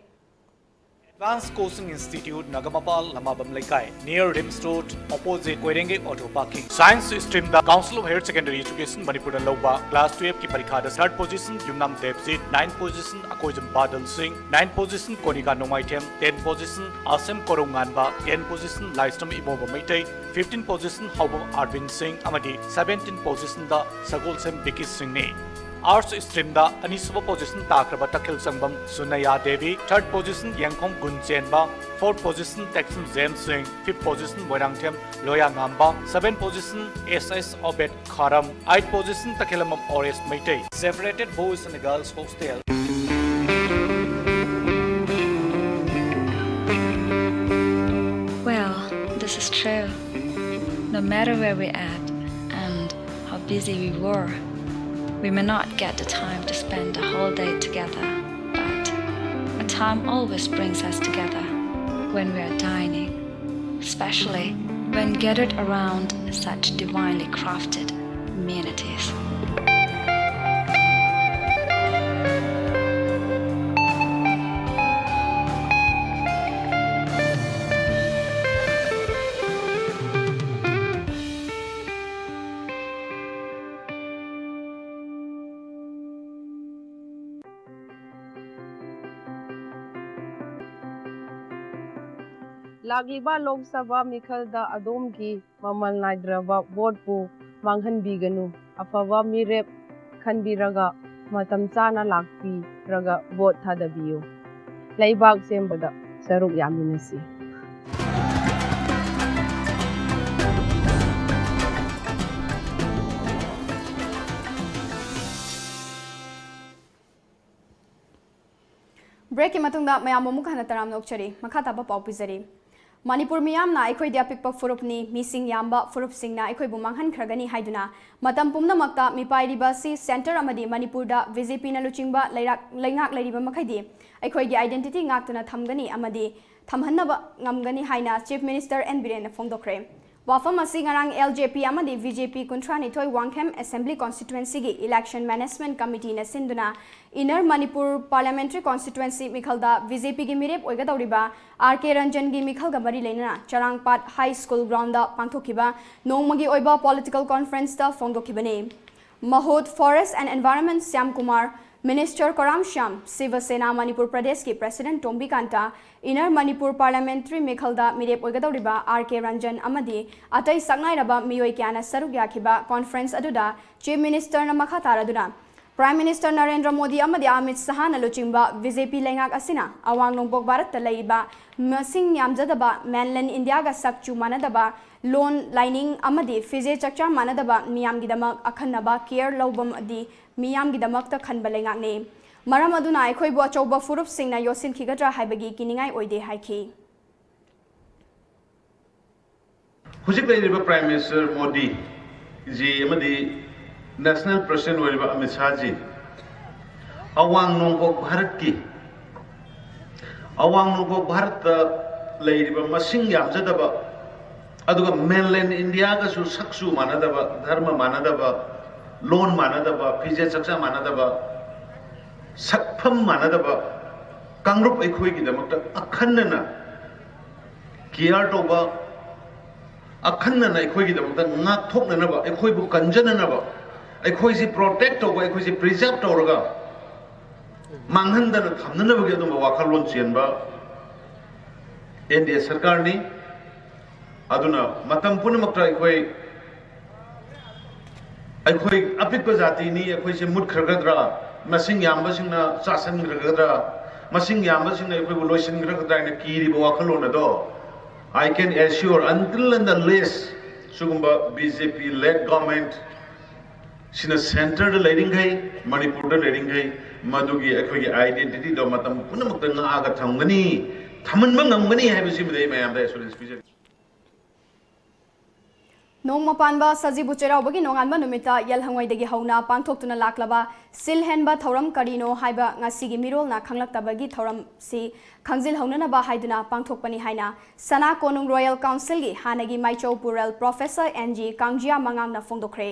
Advanced Coaching Institute, ꯅꯒꯃꯄꯥꯜ, ꯂꯃꯥꯕꯝ ꯂꯩꯀꯥꯏ, near RIMS Road, opposite ꯀꯣꯏꯔꯦꯡꯒꯩ auto parking꯫ Science stream the Council of Higher Secondary Education ꯃꯅꯤꯄꯨꯔꯅ ꯂꯧꯕ class twelve ꯀꯤ ꯄꯔꯤꯈꯥꯗ third position ꯌꯨꯝꯅꯥꯝ ꯗꯦꯕꯖꯤꯠ, ninth position ꯑꯀꯣꯏꯖꯝ ꯕꯥꯗꯜ ꯁꯤꯡ, ninth position ꯀꯣꯅꯤꯀꯥ ꯅꯣꯡꯃꯥꯏꯊꯦꯝ, tenth position ꯑꯁꯦꯝ ꯀꯣꯔꯧꯉꯥꯟꯕ, tenth position ꯂꯥꯏꯁ꯭ꯔꯝ ꯏꯃꯣꯕ ꯃꯩꯇꯩ, fifteen position ꯍꯥꯎꯕꯝ ꯑꯥꯔꯕꯤꯟ ꯁꯤꯡ ꯑꯃꯗꯤ seventeen position ꯗ ꯁꯒꯣꯜꯁꯦꯝ ꯕꯤꯀꯤ ꯁꯤꯡꯅꯤ꯫ Arts stream ꯗ ꯑꯅꯤꯁꯨꯕ position ꯇꯥꯈ꯭ꯔꯕ ꯇꯈꯦꯜ ꯆꯪꯕꯝ ꯁꯨꯅꯌꯥ Devi, third position Yengkhom Gunchenba, fourth position Teksam James Singh, fifth position Moirangthem Loya Ngamba, seventh position S S Obet Kharam, eighth position Takhelambam Oresh Meitei. Separated boys and girls hostel. Well, this is true. No matter where we at and how busy we were, we may not get the time to spend the whole day together, but a time always brings us together when we are dining, especially when gathered around such divinely crafted amenities. ꯂꯥꯛꯂꯤꯕ ꯂꯣꯛ ꯁꯚꯥ ꯃꯤꯈꯜꯗ ꯑꯗꯣꯝꯒꯤ ꯃꯃꯜ ꯅꯥꯏꯗ꯭ꯔꯕ ꯚꯣꯠꯄꯨ ꯃꯥꯡꯍꯟꯕꯤꯒꯅꯨ꯫ ꯑꯐꯕ ꯃꯤꯔꯦꯞ ꯈꯟꯕꯤꯔꯒ ꯃꯇꯝ ꯆꯥꯅ ꯂꯥꯛꯄꯤꯔꯒ vote ꯊꯥꯗꯕꯤꯌꯨ꯫ ꯂꯩꯕꯥꯛ ꯁꯦꯝꯕꯗ ꯁꯔꯨꯛ ꯌꯥꯃꯤꯟꯅꯁꯤ꯫ ꯕ꯭ꯔꯦꯛꯀꯤ ꯃꯇꯨꯡꯗ ꯃꯌꯥꯝꯕꯨ ꯑꯃꯨꯛ ꯍꯟꯅ ꯇꯔꯥꯝꯅ ꯑꯣꯛꯆꯔꯤ꯫ ꯃꯈꯥ ꯇꯥꯕ ꯄꯥꯎ ꯄꯤꯖꯔꯤ꯫ ꯃꯅꯤꯄꯨꯔ ꯃꯤꯌꯥꯝꯅ ꯑꯩꯈꯣꯏꯗꯤ ꯑꯄꯤꯛꯄ ꯐꯨꯔꯨꯞꯅꯤ, ꯃꯤꯁꯤꯡ ꯌꯥꯝꯕ ꯐꯨꯔꯨꯞꯁꯤꯡꯅ ꯑꯩꯈꯣꯏꯕꯨ ꯃꯥꯡꯍꯟꯈ꯭ꯔꯒꯅꯤ ꯍꯥꯏꯗꯨꯅ ꯃꯇꯝ ꯄꯨꯝꯅꯃꯛꯇ ꯃꯤꯄꯥꯏꯔꯤꯕ ꯑꯁꯤ ꯁꯦꯟꯇꯔ ꯑꯃꯗꯤ ꯃꯅꯤꯄꯨꯔꯗ ꯕꯤ ꯖꯦ ꯄꯤꯅ ꯂꯨꯆꯤꯡꯕ ꯂꯩꯔꯥꯛ-, ꯂꯩꯉꯥꯛ ꯂꯩꯔꯤꯕ ꯃꯈꯩꯗꯤ ꯑꯩꯈꯣꯏꯒꯤ identity ꯉꯥꯛꯇꯨꯅ ꯊꯝꯒꯅꯤ ꯑꯃꯗꯤ ꯊꯝꯍꯟꯅꯕ ꯉꯝꯒꯅꯤ ꯍꯥꯏꯅ Chief Minister ꯑꯦꯟ ꯕꯤꯔꯦꯟꯅ ꯐꯣꯡꯗꯣꯛꯈ꯭ꯔꯦ꯫ ꯋꯥꯐꯝ ꯑꯁꯤ ꯉꯔꯥꯡ ꯑꯦꯜ ꯖꯦ ꯄꯤ ꯑꯃꯗꯤ ꯕꯤ ꯖꯦ ꯄꯤ ꯀꯨꯟꯊ꯭ꯔꯥꯅꯤꯊꯣꯏ ꯋꯥꯡꯈꯦꯝ Assembly Constituencyꯒꯤ Election Management Committeeꯅ ꯁꯤꯟꯗꯨꯅ Inner Manipur Parliamentary Constituency ꯃꯤꯈꯜꯗ ꯕꯤ ꯖꯦ ꯄꯤꯒꯤ ꯃꯤꯔꯦꯞ ꯑꯣꯏꯒꯗꯧꯔꯤꯕ ꯑꯥꯔ ꯀꯦ ꯔꯟꯖꯟꯒꯤ ꯃꯤꯈꯜꯒ ꯃꯔꯤ ꯂꯩꯅꯅ ꯆꯔꯥꯡꯄꯥꯠ High School Groundꯗ ꯄꯥꯡꯊꯣꯛꯈꯤꯕ ꯅꯣꯡꯃꯒꯤ ꯑꯣꯏꯕ political conferenceꯇ ꯐꯣꯡꯗꯣꯛꯈꯤꯕꯅꯤ꯫ ꯃꯍꯨꯠ Forest and Environment Shyam Kumar, Minister ꯀꯣꯔꯥꯝ Shyam, ꯁꯤꯕ ꯁꯦꯅꯥ ꯃꯅꯤꯄꯨꯔ ꯄ꯭ꯔꯗꯦꯁꯀꯤ President ꯇꯣꯝꯕꯤ ꯀꯥꯟꯇ, Inner Manipur Parliamentary ꯃꯤꯈꯜꯗ ꯃꯤꯔꯦꯞ ꯑꯣꯏꯒꯗꯧꯔꯤꯕ ꯑꯥꯔ ꯀꯦ ꯔꯟꯖꯟ ꯑꯃꯗꯤ ꯑꯇꯩ ꯁꯛꯅꯥꯏꯔꯕ ꯃꯤꯑꯣꯏ ꯀꯌꯥꯅ ꯁꯔꯨꯛ ꯌꯥꯈꯤꯕ conference ꯑꯗꯨꯗ Chief Ministerꯅ ꯃꯈꯥ ꯇꯥꯔꯗꯨꯅ Prime Minister ꯅꯔꯦꯟꯗ꯭ꯔ ꯃꯣꯗꯤ ꯑꯃꯗꯤ ꯑꯃꯤꯠ ꯁꯍꯥꯅ ꯂꯨꯆꯤꯡꯕ ꯕꯤ ꯖꯦ ꯄꯤ ꯂꯩꯉꯥꯛ ꯑꯁꯤꯅ ꯑꯋꯥꯡ ꯅꯣꯡꯄꯣꯛ ꯚꯥꯔꯠꯇ ꯂꯩꯔꯤꯕ ꯃꯁꯤꯡ ꯌꯥꯝꯖꯗꯕ mainland Indiaꯒ ꯁꯛꯆꯨ ꯃꯥꯟꯅꯗꯕ ꯂꯣꯟ, ꯂꯥꯏꯅꯤꯡ ꯑꯃꯗꯤ ꯐꯤꯖꯦꯠ ꯆꯛꯆꯥ ꯃꯥꯟꯅꯗꯕ ꯃꯤꯌꯥꯝꯒꯤꯗꯃꯛ ꯑꯈꯟꯅꯕ care ꯂꯧꯕ ꯑꯃꯗꯤ ꯃꯤꯌꯥꯝꯒꯤꯗꯃꯛꯇ ꯈꯟꯕ ꯂꯩꯉꯥꯛꯅꯤ꯫ ꯃꯔꯝ ꯑꯗꯨꯅ ꯑꯩꯈꯣꯏꯕꯨ ꯑꯆꯧꯕ ꯐꯨꯔꯨꯞꯁꯤꯡꯅ ꯌꯣꯠꯁꯤꯟꯈꯤꯒꯗ꯭ꯔꯥ ꯍꯥꯏꯕꯒꯤ ꯀꯤꯅꯤꯡꯉꯥꯏ ꯑꯣꯏꯗꯦ ꯍꯥꯏꯈꯤ꯫ ꯍꯧꯖꯤꯛ ꯂꯩꯔꯤꯕ Prime Minister ꯃꯣꯗꯤ ꯖꯤ ꯑꯃꯗꯤ National President ꯑꯣꯏꯔꯤꯕ ꯑꯃꯤꯠ ꯁꯍꯥꯖꯤ ꯑꯋꯥꯡ ꯅꯣꯡꯄꯣꯛ ꯚꯥꯔꯠꯀꯤ, ꯑꯋꯥꯡ ꯅꯣꯡꯄꯣꯛ ꯚꯥꯔꯠꯇ ꯂꯩꯔꯤꯕ ꯃꯁꯤꯡ ꯌꯥꯝꯖꯗꯕ, ꯑꯗꯨꯒ mainland Indiaꯒꯁꯨ ꯁꯛꯆꯨ ꯃꯥꯟꯅꯗꯕ, ꯙꯔꯃ ꯃꯥꯟꯅꯗꯕ, ꯂꯣꯟ ꯃꯥꯟꯅꯗꯕ, ꯐꯤꯖꯦꯠ ꯆꯛꯆꯥ ꯃꯥꯟꯅꯗꯕ, ꯁꯛꯐꯝ ꯃꯥꯟꯅꯗꯕ ꯀꯥꯡꯂꯨꯞ ꯑꯩꯈꯣꯏꯒꯤꯗꯃꯛꯇ ꯑꯈꯟꯅꯅ care ꯇꯧꯕ, ꯑꯈꯟꯅꯅ ꯑꯩꯈꯣꯏꯒꯤꯗꯃꯛꯇ ꯉꯥꯛꯊꯣꯛꯅꯅꯕ, ꯑꯩꯈꯣꯏꯕꯨ ꯀꯟꯖꯅꯅꯕ, ꯑꯩꯈꯣꯏꯁꯤ protect ꯇꯧꯕ, ꯑꯩꯈꯣꯏꯁꯤ preserve ꯇꯧꯔꯒ ꯃꯥꯡꯍꯟꯗꯅ ꯊꯝꯅꯅꯕꯒꯤ ꯑꯗꯨꯝꯕ ꯋꯥꯈꯜꯂꯣꯟ ꯆꯦꯟꯕ ꯑꯦꯟ ꯗꯤ ꯑꯦ ꯁꯔꯀꯥꯔꯅꯤ꯫ ꯑꯗꯨꯅ ꯃꯇꯝ ꯄꯨꯝꯅꯃꯛꯇ ꯑꯩꯈꯣꯏ ꯑꯩꯈꯣꯏ ꯑꯄꯤꯛꯄ ꯖꯥꯇꯤꯅꯤ, ꯑꯩꯈꯣꯏꯁꯦ ꯃꯨꯠꯈ꯭ꯔꯒꯗ꯭ꯔꯥ, ꯃꯁꯤꯡ ꯌꯥꯝꯕꯁꯤꯡꯅ ꯆꯥꯁꯤꯟꯈ꯭ꯔꯒꯗ꯭ꯔꯥ, ꯃꯁꯤꯡ ꯌꯥꯝꯕꯁꯤꯡꯅ ꯑꯩꯈꯣꯏꯕꯨ ꯂꯣꯏꯁꯤꯟꯈ꯭ꯔꯒꯗ꯭ꯔꯥ ꯍꯥꯏꯅ ꯀꯤꯔꯤꯕ ꯋꯥꯈꯜꯂꯣꯟ ꯑꯗꯣ, I can assure, until and unless ꯁꯤꯒꯨꯝꯕ B J P led government ꯁꯤꯅ centreꯗ ꯂꯩꯔꯤꯈꯩ, ꯃꯅꯤꯄꯨꯔꯗ ꯂꯩꯔꯤꯈꯩ, ꯃꯗꯨꯒꯤ ꯑꯩꯈꯣꯏꯒꯤ identityꯗꯣ ꯃꯇꯝ ꯄꯨꯝꯅꯃꯛꯇ ꯉꯥꯛꯑꯒ ꯊꯝꯒꯅꯤ, ꯊꯝꯍꯟꯕ ꯉꯝꯒꯅꯤ ꯍꯥꯏꯕꯁꯤꯃꯗꯤ ꯑꯩ ꯃꯌꯥꯝꯗ assurance ꯄꯤꯖꯔꯤ꯫ ꯅꯣꯡꯃ ꯄꯥꯟꯕ ꯁꯖꯤꯕꯨ ꯆꯩꯔꯥꯎꯕꯒꯤ ꯅꯣꯡꯉꯥꯟꯕ ꯅꯨꯃꯤꯠꯇ ꯌꯦꯜꯍꯪꯉꯣꯏꯗꯒꯤ ꯍꯧꯅ ꯄꯥꯡꯊꯣꯛꯇꯨꯅ ꯂꯥꯛꯂꯕ ꯁꯤꯜ ꯍꯦꯟꯕ ꯊꯧꯔꯝ ꯀꯔꯤꯅꯣ ꯍꯥꯏꯕ ꯉꯁꯤꯒꯤ ꯃꯤꯔꯣꯜꯅ ꯈꯪꯂꯛꯇꯕꯒꯤ ꯊꯧꯔꯝꯁꯤ ꯈꯪꯖꯤꯜꯍꯧꯅꯅꯕ ꯍꯥꯏꯗꯨꯅ ꯄꯥꯡꯊꯣꯛꯄꯅꯤ ꯍꯥꯏꯅ ꯁꯅꯥ ꯀꯣꯅꯨꯡ Royal Councilꯒꯤ ꯍꯥꯟꯅꯒꯤ ꯃꯥꯏꯆꯧ ꯄꯨꯔꯦꯜ Professor N G ꯀꯥꯡꯖꯤꯌꯥ ꯃꯉꯥꯡꯅ ꯐꯣꯡꯗꯣꯛꯈ꯭ꯔꯦ꯫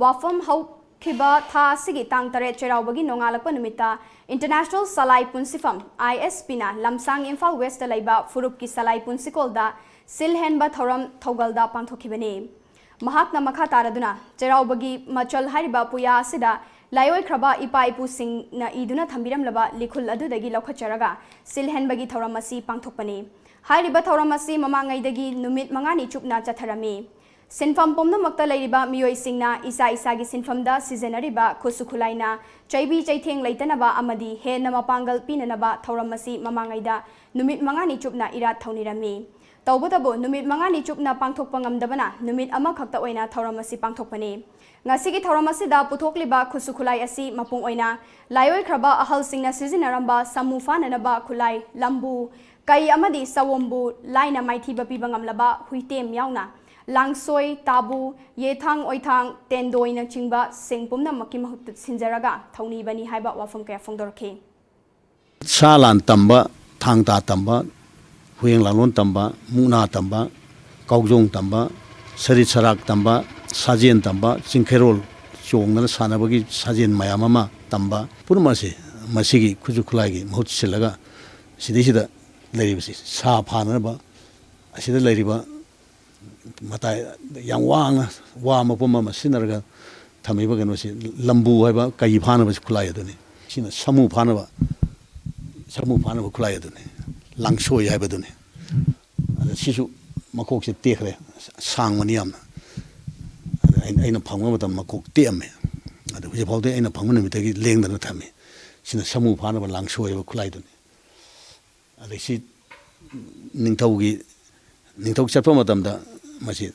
ꯋꯥꯐꯝ ꯍꯧꯈꯤꯕ ꯊꯥ ꯑꯁꯤꯒꯤ ꯇꯥꯡ ꯇꯔꯦꯠ ꯆꯩꯔꯥꯎꯕꯒꯤ ꯅꯣꯡꯉꯥꯜꯂꯛꯄ ꯅꯨꯃꯤꯠꯇ International ꯁꯂꯥꯏ ꯄꯨꯟꯁꯤꯐꯝ, I S Pꯅ ꯂꯝꯁꯥꯡ ꯏꯝꯐꯥꯜ Westꯇ ꯂꯩꯕ ꯐꯨꯔꯨꯞꯀꯤ ꯁꯂꯥꯏ ꯄꯨꯟꯁꯤꯀꯣꯜꯗ ꯁꯤꯜ ꯍꯦꯟꯕ ꯊꯧꯔꯝ ꯊꯧꯒꯜꯗ ꯄꯥꯡꯊꯣꯛꯈꯤꯕꯅꯤ꯫ ꯃꯍꯥꯛꯅ ꯃꯈꯥ ꯇꯥꯔꯗꯨꯅ, ꯆꯩꯔꯥꯎꯕꯒꯤ ꯃꯆꯜ ꯍꯥꯏꯔꯤꯕ ꯄꯨꯌꯥ ꯑꯁꯤꯗ ꯂꯥꯏꯑꯣꯏꯈ꯭ꯔꯕ ꯏꯄꯥ ꯏꯄꯨꯁꯤꯡꯅ ꯏꯗꯨꯅ ꯊꯝꯕꯤꯔꯝꯂꯕ ꯂꯤꯈꯨꯜ ꯑꯗꯨꯗꯒꯤ ꯂꯧꯈꯠꯆꯔꯒ ꯁꯤꯜ ꯍꯦꯟꯕꯒꯤ ꯊꯧꯔꯝ ꯑꯁꯤ ꯄꯥꯡꯊꯣꯛꯄꯅꯤ꯫ ꯍꯥꯏꯔꯤꯕ ꯊꯧꯔꯝ ꯑꯁꯤ ꯃꯃꯥꯡꯉꯩꯗꯒꯤ ꯅꯨꯃꯤꯠ ꯃꯉꯥꯅꯤ ꯆꯨꯞꯅ ꯆꯠꯊꯔꯝꯃꯤ꯫ ꯁꯤꯟꯐꯝ ꯄꯨꯝꯅꯃꯛꯇ ꯂꯩꯔꯤꯕ ꯃꯤꯑꯣꯏꯁꯤꯡꯅ ꯏꯁꯥ ꯏꯁꯥꯒꯤ ꯁꯤꯟꯐꯝꯗ ꯁꯤꯖꯤꯟꯅꯔꯤꯕ ꯈꯨꯠꯁꯨ ꯈꯨꯠꯂꯥꯏꯅ ꯆꯩꯕꯤ ꯆꯩꯊꯦꯡ ꯂꯩꯇꯅꯕ ꯑꯃꯗꯤ ꯍꯦꯟꯅ ꯃꯄꯥꯡꯒꯜ ꯄꯤꯅꯅꯕ ꯊꯧꯔꯝ ꯑꯁꯤ ꯃꯃꯥꯡꯉꯩꯗ ꯅꯨꯃꯤꯠ ꯃꯉꯥꯅꯤ ꯆꯨꯞꯅ ꯏꯔꯥꯠ ꯊꯧꯅꯤꯔꯝꯃꯤ꯫ ꯇꯧꯕꯇꯕꯨ ꯅꯨꯃꯤꯠ ꯃꯉꯥꯅꯤ ꯆꯨꯞꯅ ꯄꯥꯡꯊꯣꯛꯄ ꯉꯝꯗꯕꯅ ꯅꯨꯃꯤꯠ ꯑꯃꯈꯛꯇ ꯑꯣꯏꯅ ꯊꯧꯔꯝ ꯑꯁꯤ ꯄꯥꯡꯊꯣꯛꯄꯅꯤ꯫ ꯉꯁꯤꯒꯤ ꯊꯧꯔꯝ ꯑꯁꯤꯗ ꯄꯨꯊꯣꯛꯂꯤꯕ ꯈꯨꯠꯁꯨ ꯈꯨꯠꯂꯥꯏ ꯑꯁꯤ ꯃꯄꯨꯡ ꯑꯣꯏꯅ ꯂꯥꯏꯑꯣꯏꯈ꯭ꯔꯕ ꯑꯍꯜꯁꯤꯡꯅ ꯁꯤꯖꯤꯟꯅꯔꯝꯕ ꯁꯥꯃꯨ ꯐꯥꯅꯅꯕ ꯈꯨꯠꯂꯥꯏ, ꯂꯝꯕꯨ, ꯀꯩ ꯑꯃꯗꯤ ꯁꯑꯣꯝꯕꯨ, ꯂꯥꯏꯅ ꯃꯥꯏꯊꯤꯕ ꯄꯤꯕ ꯉꯝꯂꯕ ꯍꯨꯏꯇꯦꯝ ꯌꯥꯎꯅ ꯂꯥꯡꯁꯣꯏ, ꯇꯥꯕꯨ, ꯌꯦꯊꯥꯡ ꯑꯣꯏꯊꯥꯡ, ꯇꯦꯟꯗꯣꯏꯅꯆꯤꯡꯕꯁꯤꯡ ꯄꯨꯝꯅꯃꯛꯀꯤ ꯃꯍꯨꯠ ꯁꯤꯟꯖꯔꯒ ꯊꯧꯅꯤꯕꯅꯤ ꯍꯥꯏꯕ ꯋꯥꯐꯝ ꯀꯌꯥ ꯐꯣꯡꯗꯣꯔꯛꯈꯤ꯫ ꯁꯥ ꯂꯥꯟ ꯇꯝꯕ, ꯊꯥꯡ ꯇꯥ ꯇꯝꯕ, ꯍꯨꯌꯦꯡ ꯂꯥꯂꯣꯟ ꯇꯝꯕ, ꯃꯨꯛꯅꯥ ꯇꯝꯕ, ꯀꯥꯎꯖꯣꯡ ꯇꯝꯕ, ꯁꯔꯤꯠ ꯁꯔꯥꯛ ꯇꯝꯕ, ꯁꯥꯖꯦꯟ ꯇꯝꯕ, ꯆꯤꯡꯈꯩꯔꯣꯜ ꯆꯣꯡꯗꯅ ꯁꯥꯟꯅꯕꯒꯤ ꯁꯥꯖꯦꯟ ꯃꯌꯥꯝ ꯑꯃ ꯇꯝꯕ, ꯄꯨꯝꯅꯃꯛ ꯑꯁꯤ ꯃꯁꯤꯒꯤ ꯈꯨꯠꯁꯨ ꯈꯨꯠꯂꯥꯏꯒꯤ ꯃꯍꯨꯠ ꯁꯤꯜꯂꯒ ꯁꯤꯗꯩꯁꯤꯗ ꯂꯩꯔꯤꯕꯁꯤ ꯁꯥ ꯐꯥꯅꯅꯕ ꯑꯁꯤꯗ ꯂꯩꯔꯤꯕ ꯃꯇꯥꯏ ꯌꯥꯝ ꯋꯥꯡꯅ ꯋꯥ ꯃꯄꯨꯝ ꯑꯃ ꯁꯤꯖꯤꯟꯅꯔꯒ ꯊꯝꯃꯤꯕ ꯀꯩꯅꯣꯁꯤ ꯂꯝꯕꯨ ꯍꯥꯏꯕ ꯀꯩ ꯐꯥꯅꯕ ꯈꯨꯠꯂꯥꯏ ꯑꯗꯨꯅꯤ꯫ ꯁꯤꯅ ꯁꯥꯃꯨ ꯐꯥꯅꯕ, ꯁꯥꯃꯨ ꯐꯥꯅꯕ ꯈꯨꯠꯂꯥꯏ ꯑꯗꯨꯅꯤ, ꯂꯥꯡꯁꯣꯏ ꯍꯥꯏꯕꯗꯨꯅꯤ꯫ ꯁꯤꯁꯨ ꯃꯈꯣꯛꯁꯦ ꯇꯦꯛꯈ꯭ꯔꯦ, ꯁꯥꯡꯕꯅꯤ ꯌꯥꯝꯅ꯫ ꯑꯗ ꯑꯩꯅ, ꯑꯩꯅ ꯐꯪꯕ ꯃꯇꯝ ꯃꯈꯣꯛ ꯇꯦꯛꯑꯝꯃꯦ꯫ ꯑꯗ ꯍꯧꯖꯤꯛ ꯐꯥꯎꯗꯤ ꯑꯩꯅ ꯐꯪꯕ ꯅꯨꯃꯤꯠꯇꯒꯤ ꯂꯦꯡꯗꯅ ꯊꯝꯃꯤ꯫ ꯁꯤꯅ ꯁꯥꯃꯨ ꯐꯥꯅꯕ ꯂꯥꯡꯁꯣꯏ ꯍꯥꯏꯕ ꯈꯨꯠꯂꯥꯏꯗꯨꯅꯤ꯫ ꯑꯗꯩ ꯁꯤ ꯅꯤꯡꯊꯧꯒꯤ, ꯅꯤꯡꯊꯧ ꯆꯠꯄ ꯃꯇꯝꯗ ꯃꯁꯤ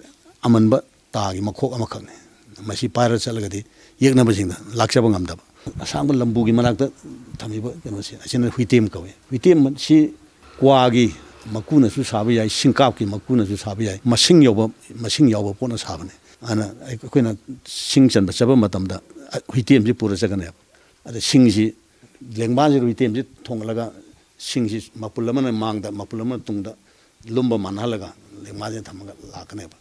ꯑꯃꯟꯕ ꯇꯥꯒꯤ ꯃꯈꯣꯛ ꯑꯃꯈꯛꯅꯤ꯫ ꯃꯁꯤ ꯄꯥꯏꯔ ꯆꯠꯂꯒꯗꯤ ꯌꯦꯛꯅꯕꯁꯤꯡꯗ ꯂꯥꯛꯆꯕ ꯉꯝꯗꯕ꯫ ꯑꯁꯥꯡꯕ ꯂꯝꯕꯨꯒꯤ ꯃꯅꯥꯛꯇ ꯊꯝꯃꯤꯕ ꯀꯩꯅꯣꯁꯦ, ꯑꯁꯤꯅ ꯍꯨꯏꯇꯦꯝ ꯀꯧꯏ꯫ ꯍꯨꯏꯇꯦꯝ ꯁꯤ ꯀ꯭ꯋꯥꯒꯤ ꯃꯀꯨꯅꯁꯨ ꯁꯥꯕ ꯌꯥꯏ, ꯁꯤꯡꯀꯥꯞꯀꯤ ꯃꯀꯨꯅꯁꯨ ꯁꯥꯕ ꯌꯥꯏ, ꯃꯁꯤꯡ ꯌꯧꯕ, ꯃꯁꯤꯡ ꯌꯥꯎꯕ ꯄꯣꯠꯅ ꯁꯥꯕꯅꯤ꯫ ꯑꯗꯨꯅ ꯑꯩꯈꯣꯏꯅ ꯁꯤꯡ ꯆꯟꯕ ꯆꯠꯄ ꯃꯇꯝꯗ ꯍꯨꯏꯇꯦꯝꯁꯤ ꯄꯨꯔ ꯆꯠꯀꯅꯦꯕ꯫ ꯑꯗ ꯁꯤꯡꯁꯤ ꯂꯦꯡꯕꯥꯟꯁꯤꯗ ꯍꯨꯏꯇꯦꯝꯁꯤ ꯊꯣꯡꯍꯜꯂꯒ ꯁꯤꯡꯁꯤ ꯃꯄꯨꯜ ꯑꯃꯅ ꯃꯥꯡꯗ, ꯃꯄꯨꯜ ꯑꯃꯅ ꯇꯨꯡꯗ ꯂꯨꯝꯕ ꯃꯥꯟꯅꯍꯜꯂꯒ ꯂꯦꯡꯕꯥꯟꯁꯤꯗ ꯊꯝꯃꯒ ꯂꯥꯛꯀꯅꯦꯕ꯫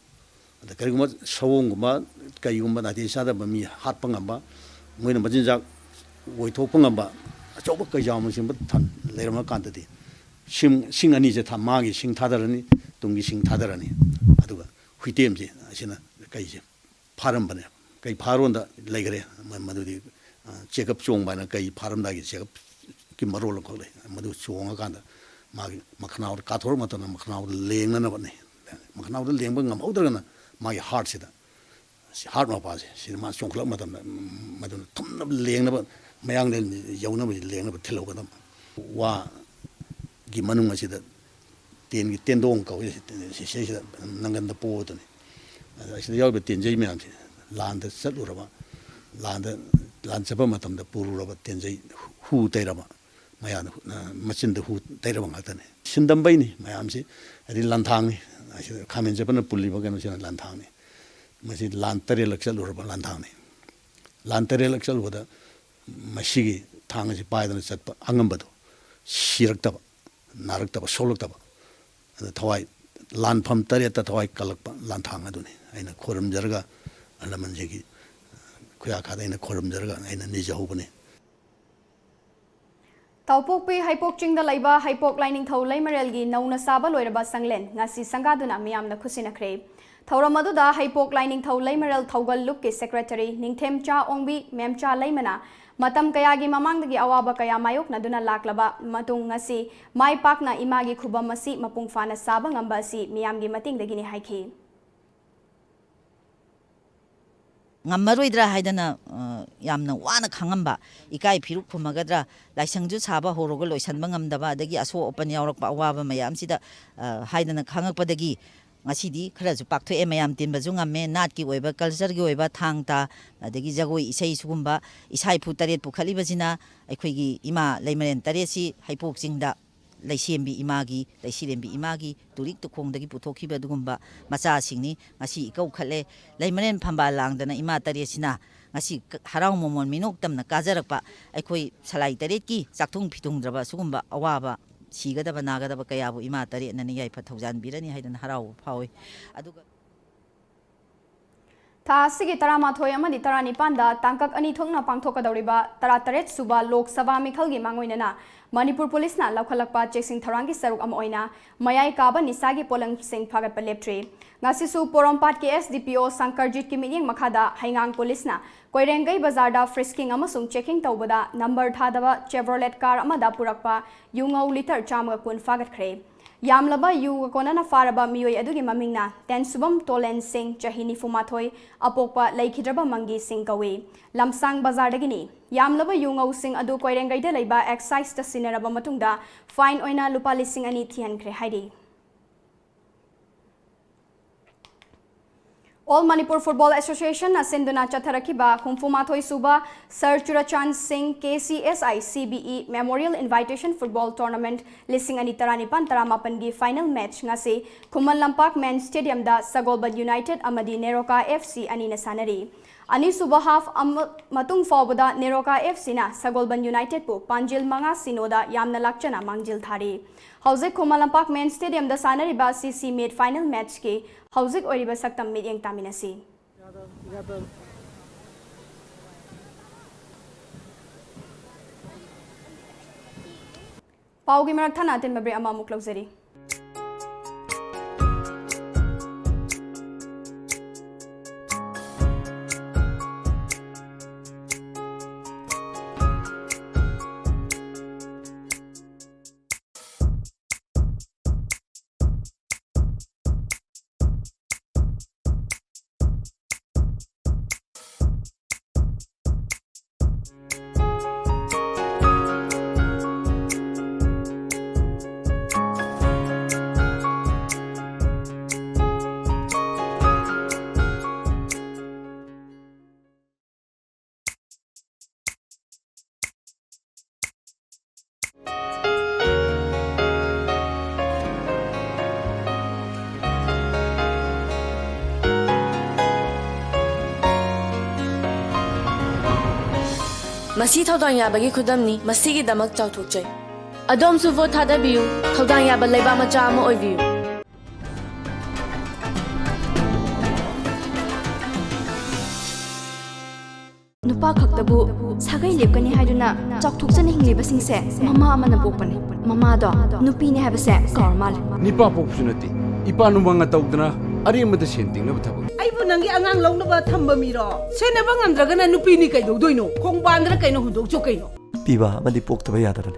ꯑꯗ ꯀꯔꯤꯒꯨꯝꯕ ꯁꯑꯣꯡꯒꯨꯝꯕ ꯀꯩꯒꯨꯝꯕ ꯅꯥꯇꯩ ꯆꯥꯗꯕ ꯃꯤ ꯍꯥꯠꯄ ꯉꯝꯕ, ꯃꯣꯏꯅ ꯃꯆꯤꯟꯖꯥꯛ ꯑꯣꯏꯊꯣꯛꯄ ꯉꯝꯕ ꯑꯆꯧꯕ ꯀꯩꯖꯥꯎꯅꯆꯤꯡꯕ ꯊꯝ-, ꯂꯩꯔꯝꯃꯀꯥꯟꯗꯗꯤ ꯁꯤꯡ, ꯁꯤꯡ ꯑꯅꯤꯁꯦ ꯊꯝ-, ꯃꯥꯒꯤ ꯁꯤꯡ ꯊꯥꯗꯔꯅꯤ, ꯇꯨꯡꯒꯤ ꯁꯤꯡ ꯊꯥꯗꯔꯅꯤ, ꯑꯗꯨꯒ ꯍꯨꯏꯇꯦꯝꯁꯦ ꯑꯁꯤꯅ ꯀꯩꯁꯦ ꯐꯥꯔꯝꯕꯅꯦ꯫ ꯀꯩ ꯐꯥꯔꯣꯟꯗ ꯂꯩꯈ꯭ꯔꯦ꯫ ꯃ-, ꯃꯗꯨꯗꯤ, ꯑ, ꯆꯦꯒꯞ ꯆꯣꯡꯕ ꯍꯥꯏꯅ ꯀꯩ ꯐꯥꯔꯝꯗꯥꯏꯒꯤ ꯆꯦꯒꯞꯀꯤ ꯃꯔꯣꯜ ꯑꯃꯈꯛ ꯂꯩ꯫ ꯃꯗꯨ ꯆꯣꯡꯉꯀꯥꯟꯗ ꯃꯥꯒꯤ ꯃꯈꯅꯥꯎꯗ ꯀꯥꯊꯣꯔꯛꯄ ꯃꯇꯝꯗ ꯃꯈꯅꯥꯎꯗ ꯂꯦꯡꯅꯅꯕꯅꯤ꯫ ꯃꯈꯅꯥꯎꯗ ꯂꯦꯡꯕ ꯉꯝꯍꯧꯗ꯭ꯔꯒꯅ ꯃꯥꯒꯤ ꯍꯥꯔꯠꯁꯤꯗ, ꯁꯤ ꯍꯥꯔꯠ ꯃꯄꯥꯁꯦ, ꯁꯤꯗ ꯃꯥ ꯆꯣꯡꯈꯠꯂꯛꯄ ꯃꯇꯝꯗ, ꯃꯗꯨꯅ ꯊꯨꯝꯅꯕ ꯂꯦꯡꯅꯕ, ꯃꯌꯥꯡꯂꯦꯟ ꯌꯧꯅꯕ ꯂꯦꯡꯅꯕ ꯊꯤꯜꯍꯧꯒꯗꯕ꯫ ꯋꯥꯒꯤ ꯃꯅꯨꯡ ꯑꯁꯤꯗ ꯇꯦꯟꯒꯤ ꯇꯦꯟꯗꯣꯡ ꯀꯧꯏ, ꯁꯤꯁꯤꯗ ꯅꯪꯒꯟꯗ ꯄꯣꯗꯨꯅꯤ꯫ ꯑꯗ ꯑꯁꯤꯗ ꯌꯥꯎꯔꯤꯕ ꯇꯦꯟꯖꯩ ꯃꯌꯥꯝꯁꯦ ꯂꯥꯟꯗ ꯆꯠꯂꯨꯔꯕ, ꯂꯥꯟꯗ, ꯂꯥꯟ ꯆꯠꯄ ꯃꯇꯝꯗ ꯄꯨꯔꯨꯔꯕ ꯇꯦꯟꯖꯩ ꯍꯨ ꯇꯩꯔꯕ, ꯃꯌꯥꯗ ꯍꯨ-, ꯃꯆꯤꯟꯗ ꯍꯨ ꯇꯩꯔꯕ ꯉꯥꯛꯇꯅꯤ꯫ ꯁꯤꯟꯗꯝꯕꯩꯅꯤ ꯃꯌꯥꯝꯁꯤ, ꯍꯥꯏꯗꯤ ꯂꯥꯟꯊꯥꯡꯅꯤ꯫ ꯑꯁꯤꯗ ꯈꯥꯃꯦꯟ ꯆꯠꯄꯅ ꯄꯨꯜꯂꯤꯕ ꯀꯩꯅꯣꯁꯤꯅ ꯂꯥꯟꯊꯥꯡꯅꯤ꯫ ꯃꯁꯤ ꯂꯥꯟ ꯇꯔꯦꯠꯂꯛ ꯆꯠꯂꯨꯔꯕ ꯂꯥꯟꯊꯥꯡꯅꯤ꯫ ꯂꯥꯟ ꯇꯔꯦꯠꯂꯛ ꯆꯠꯂꯨꯕꯗ ꯃꯁꯤꯒꯤ ꯊꯥꯡ ꯑꯁꯤ ꯄꯥꯏꯗꯅ ꯆꯠꯄ ꯑꯉꯝꯕꯗꯣ ꯁꯤꯔꯛꯇꯕ, ꯅꯥꯔꯛꯇꯕ, ꯁꯣꯛꯂꯛꯇꯕ, ꯑꯗ ꯊꯋꯥꯏ, ꯂꯥꯟꯐꯝ ꯇꯔꯦꯠꯇ ꯊꯋꯥꯏ ꯀꯜꯂꯛꯄ ꯂꯥꯟꯊꯥꯡ ꯑꯗꯨꯅꯤ꯫ ꯑꯩꯅ ꯈꯣꯏꯔꯝꯖꯔꯒ, ꯑꯍꯜ ꯂꯃꯟꯁꯤꯡꯒꯤ ꯈꯨꯌꯥ ꯈꯥꯗ ꯑꯩꯅ ꯈꯣꯏꯔꯝꯖꯔꯒ ꯑꯩꯅ ꯅꯤꯖꯍꯧꯕꯅꯤ꯫ ꯇꯥꯎꯄꯣꯛꯄꯤ ꯍꯩꯄꯣꯛ ꯆꯤꯡꯗ ꯂꯩꯕ ꯍꯩꯄꯣꯛ ꯂꯥꯏꯅꯤꯡꯊꯧ ꯂꯩꯃꯔꯦꯜꯒꯤ ꯅꯧꯅ ꯁꯥꯕ ꯂꯣꯏꯔꯕ ꯁꯪꯂꯦꯟ ꯉꯁꯤ ꯁꯪꯒꯥꯗꯨꯅ ꯃꯤꯌꯥꯝꯅ ꯈꯨꯠꯁꯤꯟꯅꯈ꯭ꯔꯦ꯫ ꯊꯧꯔꯝ ꯑꯗꯨꯗ ꯍꯩꯄꯣꯛ ꯂꯥꯏꯅꯤꯡꯊꯧ ꯂꯩꯃꯔꯦꯜ ꯊꯧꯒꯜ ꯂꯨꯞꯀꯤ ꯁꯦꯀ꯭ꯔꯦꯇꯔꯤ ꯅꯤꯡꯊꯦꯝꯆꯥ ꯑꯣꯡꯕꯤ ꯃꯦꯝꯆꯥ ꯂꯩꯃꯅ ꯃꯇꯝ ꯀꯌꯥꯒꯤ ꯃꯃꯥꯡꯗꯒꯤ ꯑꯋꯥꯕ ꯀꯌꯥ ꯃꯥꯌꯣꯛꯅꯗꯨꯅ ꯂꯥꯛꯂꯕ ꯃꯇꯨꯡ ꯉꯁꯤ ꯃꯥꯏ ꯄꯥꯛꯅ ꯏꯃꯥꯒꯤ ꯈꯨꯕꯝ ꯑꯁꯤ ꯃꯄꯨꯡ ꯐꯥꯅ ꯁꯥꯕ ꯉꯝꯕ ꯑꯁꯤ ꯃꯤꯌꯥꯝꯒꯤ ꯃꯇꯦꯡꯗꯒꯤꯅꯤ ꯍꯥꯏꯈꯤ꯫ ꯉꯝꯃꯔꯣꯏꯗ꯭ꯔꯥ ꯍꯥꯏꯗꯅ ꯑ, ꯌꯥꯝꯅ ꯋꯥꯅ ꯈꯥꯡꯉꯝꯕ, ꯏꯀꯥꯏ ꯐꯤꯔꯨꯛ ꯈꯨꯝꯃꯒꯗ꯭ꯔꯥ, ꯂꯥꯏꯁꯪꯁꯨ ꯁꯥꯕ ꯍꯧꯔꯒ ꯂꯣꯏꯁꯟꯕ ꯉꯝꯗꯕ, ꯑꯗꯒꯤ ꯑꯁꯣꯛ ꯑꯄꯟ ꯌꯥꯎꯔꯛꯄ ꯑꯋꯥꯕ ꯃꯌꯥꯝꯁꯤꯗ, ꯑ, ꯍꯥꯏꯗꯅ ꯈꯥꯡꯉꯛꯄꯗꯒꯤ ꯉꯁꯤꯗꯤ ꯈꯔꯁꯨ ꯄꯥꯛꯊꯣꯛꯑꯦ, ꯃꯌꯥꯝ ꯇꯤꯟꯕꯁꯨ ꯉꯝꯃꯦ, ꯅꯥꯠꯀꯤ ꯑꯣꯏꯕ, ꯀꯜꯆꯔꯒꯤ ꯑꯣꯏꯕ ꯊꯥꯡ ꯇꯥ, ꯑꯗꯒꯤ ꯖꯒꯣꯏ ꯏꯁꯩ ꯁꯤꯒꯨꯝꯕ ꯏꯁꯥ ꯏꯐꯨ ꯇꯔꯦꯠ ꯄꯨꯈꯠꯂꯤꯕꯁꯤꯅ ꯑꯩꯈꯣꯏꯒꯤ ꯏꯃꯥ ꯂꯩꯃꯔꯦꯟ ꯇꯔꯦꯠꯁꯤ ꯍꯩꯄꯣꯛ ꯆꯤꯡꯗ ꯂꯩꯁꯦꯝꯕꯤ ꯏꯃꯥꯒꯤ, ꯂꯩꯁꯤꯔꯦꯝꯕꯤ ꯏꯃꯥꯒꯤ ꯇꯨꯔꯤꯛ ꯇꯨꯈꯣꯡꯗꯒꯤ ꯄꯨꯊꯣꯛꯈꯤꯕ ꯑꯗꯨꯒꯨꯝꯕ ꯃꯆꯥꯁꯤꯡꯅꯤ꯫ ꯉꯁꯤ ꯏꯀꯧꯈꯠꯂꯦ꯫ ꯂꯩꯃꯔꯦꯟ ꯐꯝꯕꯥꯜ ꯂꯥꯡꯗꯅ ꯏꯃꯥ ꯇꯔꯦꯠꯁꯤꯅ ꯉꯁꯤ ꯀ-, ꯍꯔꯥꯎ ꯃꯃꯣꯟ ꯃꯤꯅꯣꯛ ꯇꯝꯅ ꯀꯥꯖꯔꯛꯄ ꯑꯩꯈꯣꯏ ꯁꯂꯥꯏ ꯇꯔꯦꯠꯀꯤ ꯆꯥꯛꯊꯨꯡ ꯐꯤꯊꯨꯡꯗ꯭ꯔꯕ ꯁꯤꯒꯨꯝꯕ ꯑꯋꯥꯕ, ꯁꯤꯒꯗꯕ ꯅꯥꯒꯗꯕ ꯀꯌꯥꯕꯨ ꯏꯃꯥ ꯇꯔꯦꯠꯅꯅ ꯌꯥꯏꯐ ꯊꯧꯖꯥꯟꯕꯤꯔꯅꯤ ꯍꯥꯏꯗꯅ ꯍꯔꯥꯎꯕ ꯐꯥꯎꯏ꯫ ꯑꯗꯨꯒ ꯊꯥ ꯑꯁꯤꯒꯤ ꯇꯔꯥꯃꯥꯊꯣꯏ ꯑꯃꯗꯤ ꯇꯔꯥꯅꯤꯄꯥꯟꯗ ꯇꯥꯡꯀꯛ ꯑꯅꯤ ꯊꯣꯛꯅ ꯄꯥꯡꯊꯣꯛꯀꯗꯧꯔꯤꯕ ꯇꯔꯥꯇꯔꯦꯠ ꯁꯨꯕ ꯂꯣꯛ ꯁꯚꯥ ꯃꯤꯈꯜꯒꯤ ꯃꯥꯡꯑꯣꯏꯅꯅ ꯃꯅꯤꯄꯨꯔ ꯄꯨꯂꯤꯁꯅ ꯂꯧꯈꯠꯂꯛꯄ ꯆꯦꯛꯁꯤꯟ ꯊꯧꯔꯥꯡꯒꯤ ꯁꯔꯨꯛ ꯑꯃ ꯑꯣꯏꯅ ꯃꯌꯥꯏ ꯀꯥꯕ ꯅꯤꯁꯥꯒꯤ ꯄꯣꯠꯂꯝꯁꯤꯡ ꯐꯥꯒꯠꯄ ꯂꯦꯞꯇ꯭ꯔꯤ꯫ ꯉꯁꯤꯁꯨ ꯄꯣꯔꯣꯝꯄꯥꯠꯀꯤ ꯑꯦꯁ ꯗꯤ ꯄꯤ ꯑꯣ ꯁꯪꯀꯔꯖꯤꯠꯀꯤ ꯃꯤꯠꯌꯦꯡ ꯃꯈꯥꯗ ꯍꯩꯉꯥꯡ ꯄꯨꯂꯤꯁꯅ ꯀꯣꯏꯔꯦꯡꯒꯩ ꯕꯖꯥꯔꯗ ꯐ꯭ꯔꯤꯁꯀꯤꯡ ꯑꯃꯁꯨꯡ ꯆꯦꯀꯤꯡ ꯇꯧꯕꯗ ꯅꯝꯕꯔ ꯊꯥꯗꯕ ꯆꯦꯚ꯭ꯔꯣꯂꯦꯠ ꯀꯥꯔ ꯑꯃꯗ ꯄꯨꯔꯛꯄ ꯌꯨꯉꯧ ꯂꯤꯇꯔ ꯆꯥꯝꯃꯒ ꯀꯨꯟ ꯐꯥꯒꯠꯈ꯭ꯔꯦ꯫ ꯌꯥꯝꯂꯕ ꯌꯨꯒ ꯀꯣꯟꯅꯅ ꯐꯥꯔꯕ ꯃꯤꯑꯣꯏ ꯑꯗꯨꯒꯤ ꯃꯃꯤꯡꯅ ꯇꯦꯟꯁꯨꯕꯝ ꯇꯣꯂꯦꯟ ꯁꯤꯡ, ꯆꯍꯤ ꯅꯤꯐꯨꯃꯥꯊꯣꯏ, ꯑꯄꯣꯛꯄ ꯂꯩꯈꯤꯗ꯭ꯔꯕ ꯃꯪꯒꯤ ꯁꯤꯡ ꯀꯧꯏ꯫ ꯂꯝꯁꯥꯡ ꯕꯖꯥꯔꯗꯒꯤꯅꯤ꯫ ꯌꯥꯝꯂꯕ ꯌꯨꯉꯧꯁꯤꯡ ꯑꯗꯨ ꯀꯣꯏꯔꯦꯡꯒꯩꯗ ꯂꯩꯕ ꯑꯦꯛꯁꯥꯏꯖꯇ ꯁꯤꯟꯅꯔꯕ ꯃꯇꯨꯡꯗ ꯐꯥꯏꯟ ꯑꯣꯏꯅ ꯂꯨꯄꯥ ꯂꯤꯁꯤꯡ ꯑꯅꯤ ꯊꯤꯍꯟꯈ꯭ꯔꯦ ꯍꯥꯏꯔꯤ꯫ All Manipur Football Associationꯅ ꯁꯤꯟꯗꯨꯅ ꯆꯠꯊꯔꯛꯈꯤꯕ ꯍꯨꯝꯐꯨꯃꯥꯊꯣꯏ ꯁꯨꯕ Sir Churachandpur Singh K C S I C B E Memorial Invitation Football Tournament ꯂꯤꯁꯤꯡ ꯑꯅꯤ ꯇꯔꯥꯅꯤꯄꯥꯟ ꯇꯔꯥꯃꯥꯄꯟꯒꯤ final match ꯉꯁꯤ ꯈꯨꯃꯟ ꯂꯝꯄꯥꯛ Men Stadiumꯗ ꯁꯒꯣꯜꯕꯟ United ꯑꯃꯗꯤ ꯅꯦꯔꯣꯀꯥ F C ꯑꯅꯤꯅ ꯁꯥꯟꯅꯔꯤ꯫ ꯑꯅꯤꯁꯨꯕ half ꯑꯃ ꯃꯇꯨꯡ ꯐꯥꯎꯕꯗ ꯅꯦꯔꯣꯀꯥ F Cꯅ ꯁꯒꯣꯜꯕꯟ Unitedꯄꯨ ꯄꯥꯟꯖꯤꯜ ꯃꯉꯥ ꯁꯤꯅꯣꯗ ꯌꯥꯝꯅ ꯂꯥꯛꯆꯅ ꯃꯥꯡꯖꯤꯜ ꯊꯥꯔꯤ꯫ ꯍꯧꯖꯤꯛ ꯈꯨꯃꯟ ꯂꯝꯄꯥꯛ Men Stadiumꯗ ꯁꯥꯟꯅꯔꯤꯕ C C meet final matchꯀꯤ ꯍꯧꯖꯤꯛ ꯑꯣꯏꯔꯤꯕ ꯁꯛꯇꯝ ꯃꯤꯠꯌꯦꯡ ꯇꯥꯃꯤꯟꯅꯁꯤ꯫ ꯄꯥꯎꯒꯤ ꯃꯔꯛ ꯊꯠꯅ ꯑꯇꯦꯟꯕ break ꯑꯃ ꯑꯃꯨꯛ ꯂꯧꯖꯔꯤ꯫ ꯃꯁꯤ ꯊꯧꯗꯥꯡ ꯌꯥꯕꯒꯤ ꯈꯨꯗꯝꯅꯤ꯫ ꯃꯁꯤꯒꯤꯗꯃꯛ ꯆꯥꯎꯊꯣꯛꯆꯩ꯫ ꯑꯗꯣꯝꯁꯨ ꯚꯣꯠ ꯊꯥꯗꯕꯤꯌꯨ꯫ ꯊꯧꯗꯥꯡ ꯌꯥꯕ ꯂꯩꯕꯥꯛ ꯃꯆꯥ ꯑꯃ ꯑꯣꯏꯕꯤꯌꯨ꯫ ꯅꯨꯄꯥ ꯈꯛꯇꯕꯨ ꯁꯥꯒꯩ ꯂꯦꯞꯀꯅꯤ ꯍꯥꯏꯗꯨꯅ ꯆꯥꯎꯊꯣꯛꯆꯅ ꯍꯤꯡꯂꯤꯕꯁꯤꯡꯁꯦ ꯃꯃꯥ ꯑꯃꯅ ꯄꯣꯛꯄꯅꯤ꯫ ꯃꯃꯥꯗꯣ ꯅꯨꯄꯤꯅꯤ ꯍꯥꯏꯕꯁꯦ ꯀꯥꯎꯔ ꯃꯥꯜꯂꯦ꯫ ꯅꯤꯄꯥ ꯄꯣꯛꯄꯁꯨ ꯅꯠꯇꯦ, ꯏꯄꯥ ꯅꯨꯃꯥꯡꯅ ꯇꯧꯗꯅ ꯑꯔꯦꯝꯕꯗ ꯁꯦꯟ ꯇꯤꯡꯅꯕ ꯊꯕꯛ꯫ ꯑꯩꯕꯨ ꯅꯪꯒꯤ ꯑꯉꯥꯡ ꯂꯧꯅꯕ ꯊꯝꯕ ꯃꯤꯔꯣ? ꯁꯦꯟꯅꯕ ꯉꯝꯗ꯭ꯔꯒꯅ ꯅꯨꯄꯤꯅꯤ ꯀꯩꯗꯧꯗꯣꯏꯅꯣ? ꯈꯣꯡꯕꯥꯟꯗꯅ ꯀꯩꯅꯣ ꯍꯨꯟꯗꯣꯛꯆꯧ ꯀꯩꯅꯣ꯫ ꯄꯤꯕ ꯑꯃꯗꯤ ꯄꯣꯛꯇꯕ ꯌꯥꯗꯕꯅꯤ꯫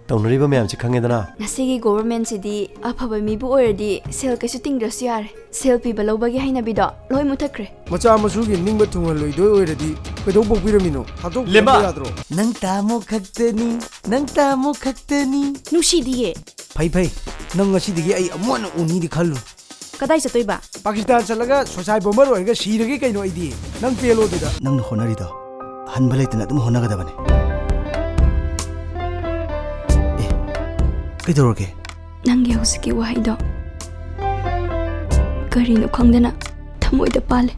ꯇꯧꯅꯔꯤꯕ ꯃꯌꯥꯝꯁꯤ ꯈꯪꯉꯦꯗꯅ꯫ ꯉꯁꯤꯒꯤ ꯒꯣꯚꯔꯟꯃꯦꯟꯠꯁꯤꯗꯤ ꯑꯐꯕ ꯃꯤꯕꯨ ꯑꯣꯏꯔꯗꯤ ꯁꯦꯜ ꯀꯩꯁꯨ ꯇꯤꯡꯗ꯭ꯔꯁꯨ ꯌꯥꯔꯦ꯫ ꯁꯦꯜ ꯄꯤꯕ ꯂꯧꯕꯒꯤ ꯍꯩꯅꯕꯤꯗꯣ ꯂꯣꯏ ꯃꯨꯊꯠꯈ꯭ꯔꯦ꯫ ꯃꯆꯥ ꯃꯁꯨꯒꯤ ꯅꯤꯡꯕ ꯊꯨꯡꯍꯜꯂꯣꯏꯗꯣꯏ ꯑꯣꯏꯔꯗꯤ ꯀꯩꯗꯧ ꯄꯣꯛꯄꯤꯔꯝꯃꯤꯅꯣ? ꯊꯥꯗꯣꯛꯄꯤꯔꯝꯕ ꯂꯦꯝꯕ! ꯌꯥꯗ꯭ꯔꯣ? ꯅꯪ ꯇꯥꯃꯣ ꯈꯛꯇꯅꯤ, ꯅꯪ ꯇꯥꯃꯣ ꯈꯛꯇꯅꯤ꯫ ꯅꯨꯡꯁꯤꯗꯤꯌꯦ꯫ ꯐꯩ ꯐꯩ, ꯅꯪ ꯉꯁꯤꯗꯒꯤ ꯑꯩ ꯑꯃꯨꯛ ꯍꯟꯅ ꯎꯅꯤꯗꯤ ꯈꯜꯂꯨ꯫ ꯀꯗꯥꯏ ꯆꯠꯇꯣꯏꯕ? ꯄꯥꯀꯤꯁꯇꯥꯟ ꯆꯠꯂꯒ ꯁꯨꯏꯁꯥꯏꯠ ꯕꯣꯝꯕꯔ ꯑꯣꯏꯔꯒ ꯁꯤꯔꯒꯦ ꯀꯩꯅꯣ ꯑꯩꯗꯤ꯫ ꯅꯪ ꯄꯦꯜꯂꯣ ꯑꯗꯨꯗ꯫ ꯅꯪꯅ ꯍꯣꯠꯅꯔꯤꯗꯣ ꯍꯟꯕ ꯂꯩꯇꯅ ꯑꯗꯨꯝ ꯍꯣꯠꯅꯒꯗꯕꯅꯦ꯫ ꯑꯦ, ꯀꯩꯗꯧꯔꯒꯦ? ꯅꯪꯒꯤ ꯍꯧꯖꯤꯛꯀꯤ ꯋꯥꯍꯩꯗꯣ ꯀꯔꯤꯅꯣ ꯈꯪꯗꯅ ꯊꯃꯣꯏꯗ ꯄꯥꯜꯂꯦ꯫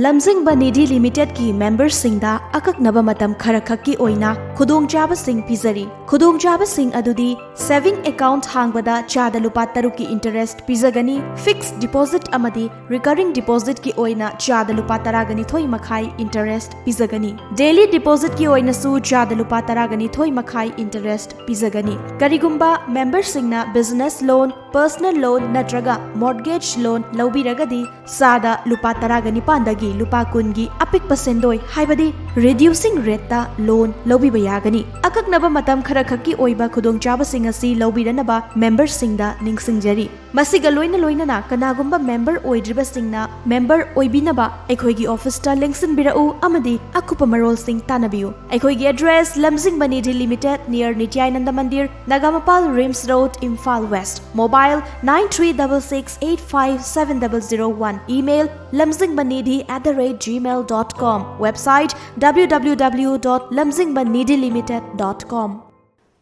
ꯂꯝꯖꯤꯡꯕ ꯅꯤꯙꯤ ꯂꯤꯃꯤꯇꯦꯗꯀꯤ ꯃꯦꯝꯕꯔꯁꯤꯡꯗ ꯑꯀꯛꯅꯕ ꯃꯇꯝ ꯈꯔꯈꯛꯀꯤ ꯑꯣꯏꯅ ꯈꯨꯗꯣꯡꯆꯥꯕꯁꯤꯡ ꯄꯤꯖꯔꯤ꯫ ꯈꯨꯗꯣꯡꯆꯥꯕꯁꯤꯡ ꯑꯗꯨꯗꯤ saving account ꯍꯥꯡꯕꯗ ꯆꯥꯗ ꯂꯨꯄꯥ ꯇꯔꯨꯛꯀꯤ interest ꯄꯤꯖꯒꯅꯤ, fixed deposit ꯑꯃꯗꯤ recurring depositꯀꯤ ꯑꯣꯏꯅ ꯆꯥꯗ ꯂꯨꯄꯥ ꯇꯔꯥꯒ ꯅꯤꯊꯣꯏ ꯃꯈꯥꯏ interest ꯄꯤꯖꯒꯅꯤ꯫ Daily depositꯀꯤ ꯑꯣꯏꯅꯁꯨ ꯆꯥꯗ ꯂꯨꯄꯥ ꯇꯔꯥꯒ ꯅꯤꯊꯣꯏ ꯃꯈꯥꯏ interest ꯄꯤꯖꯒꯅꯤ꯫ ꯀꯔꯤꯒꯨꯝꯕ ꯃꯦꯝꯕꯔꯁꯤꯡꯅ business loan, personal loan ꯅꯠꯇ꯭ꯔꯒ mortgage loan ꯂꯧꯕꯤꯔꯒꯗꯤ ꯆꯥꯗ ꯂꯨꯄꯥ ꯇꯔꯥꯒ ꯅꯤꯄꯥꯟꯗꯒꯤ ꯂꯨꯄꯥ ꯀꯨꯟꯒꯤ ꯑꯄꯤꯛꯄ ꯁꯦꯟꯗꯣꯏ, ꯍꯥꯏꯕꯗꯤ reducing rateꯇ loan ꯂꯧꯕꯤꯕ ꯌꯥꯒꯅꯤ꯫ ꯑꯀꯛꯅꯕ ꯃꯇꯝ ꯈꯔꯈꯛꯀꯤ ꯑꯣꯏꯕ ꯈꯨꯗꯣꯡꯆꯥꯕꯁꯤꯡ ꯑꯁꯤ ꯂꯧꯕꯤꯅꯅꯕ ꯃꯦꯝꯕꯔꯁꯤꯡꯗ ꯅꯤꯡꯁꯤꯡꯖꯔꯤ꯫ ꯃꯁꯤꯒ ꯂꯣꯏꯅ ꯂꯣꯏꯅꯅ ꯀꯅꯥꯒꯨꯝꯕ ꯃꯦꯝꯕꯔ ꯑꯣꯏꯗ꯭ꯔꯤꯕꯁꯤꯡꯅ ꯃꯦꯝꯕꯔ ꯑꯣꯏꯕꯤꯅꯕ ꯑꯩꯈꯣꯏꯒꯤ ꯑꯣꯐꯤꯁꯇ ꯂꯦꯡꯁꯤꯟꯕꯤꯔꯛꯎ ꯑꯃꯗꯤ ꯑꯀꯨꯞꯄ ꯃꯔꯣꯜꯁꯤꯡ ꯇꯥꯟꯅꯕꯤꯌꯨ꯫ ꯑꯩꯈꯣꯏꯒꯤ address, Lamjingba Nidhi limited, near Nityanand Mandir, Nagampal, RIMS road, Imphal west. Mobile nine three double six eight five seven double zero one. Email, lamjingbanidhi at the rate gmail dot com. Website, W W W dot lamjingba nidhi limited dot com.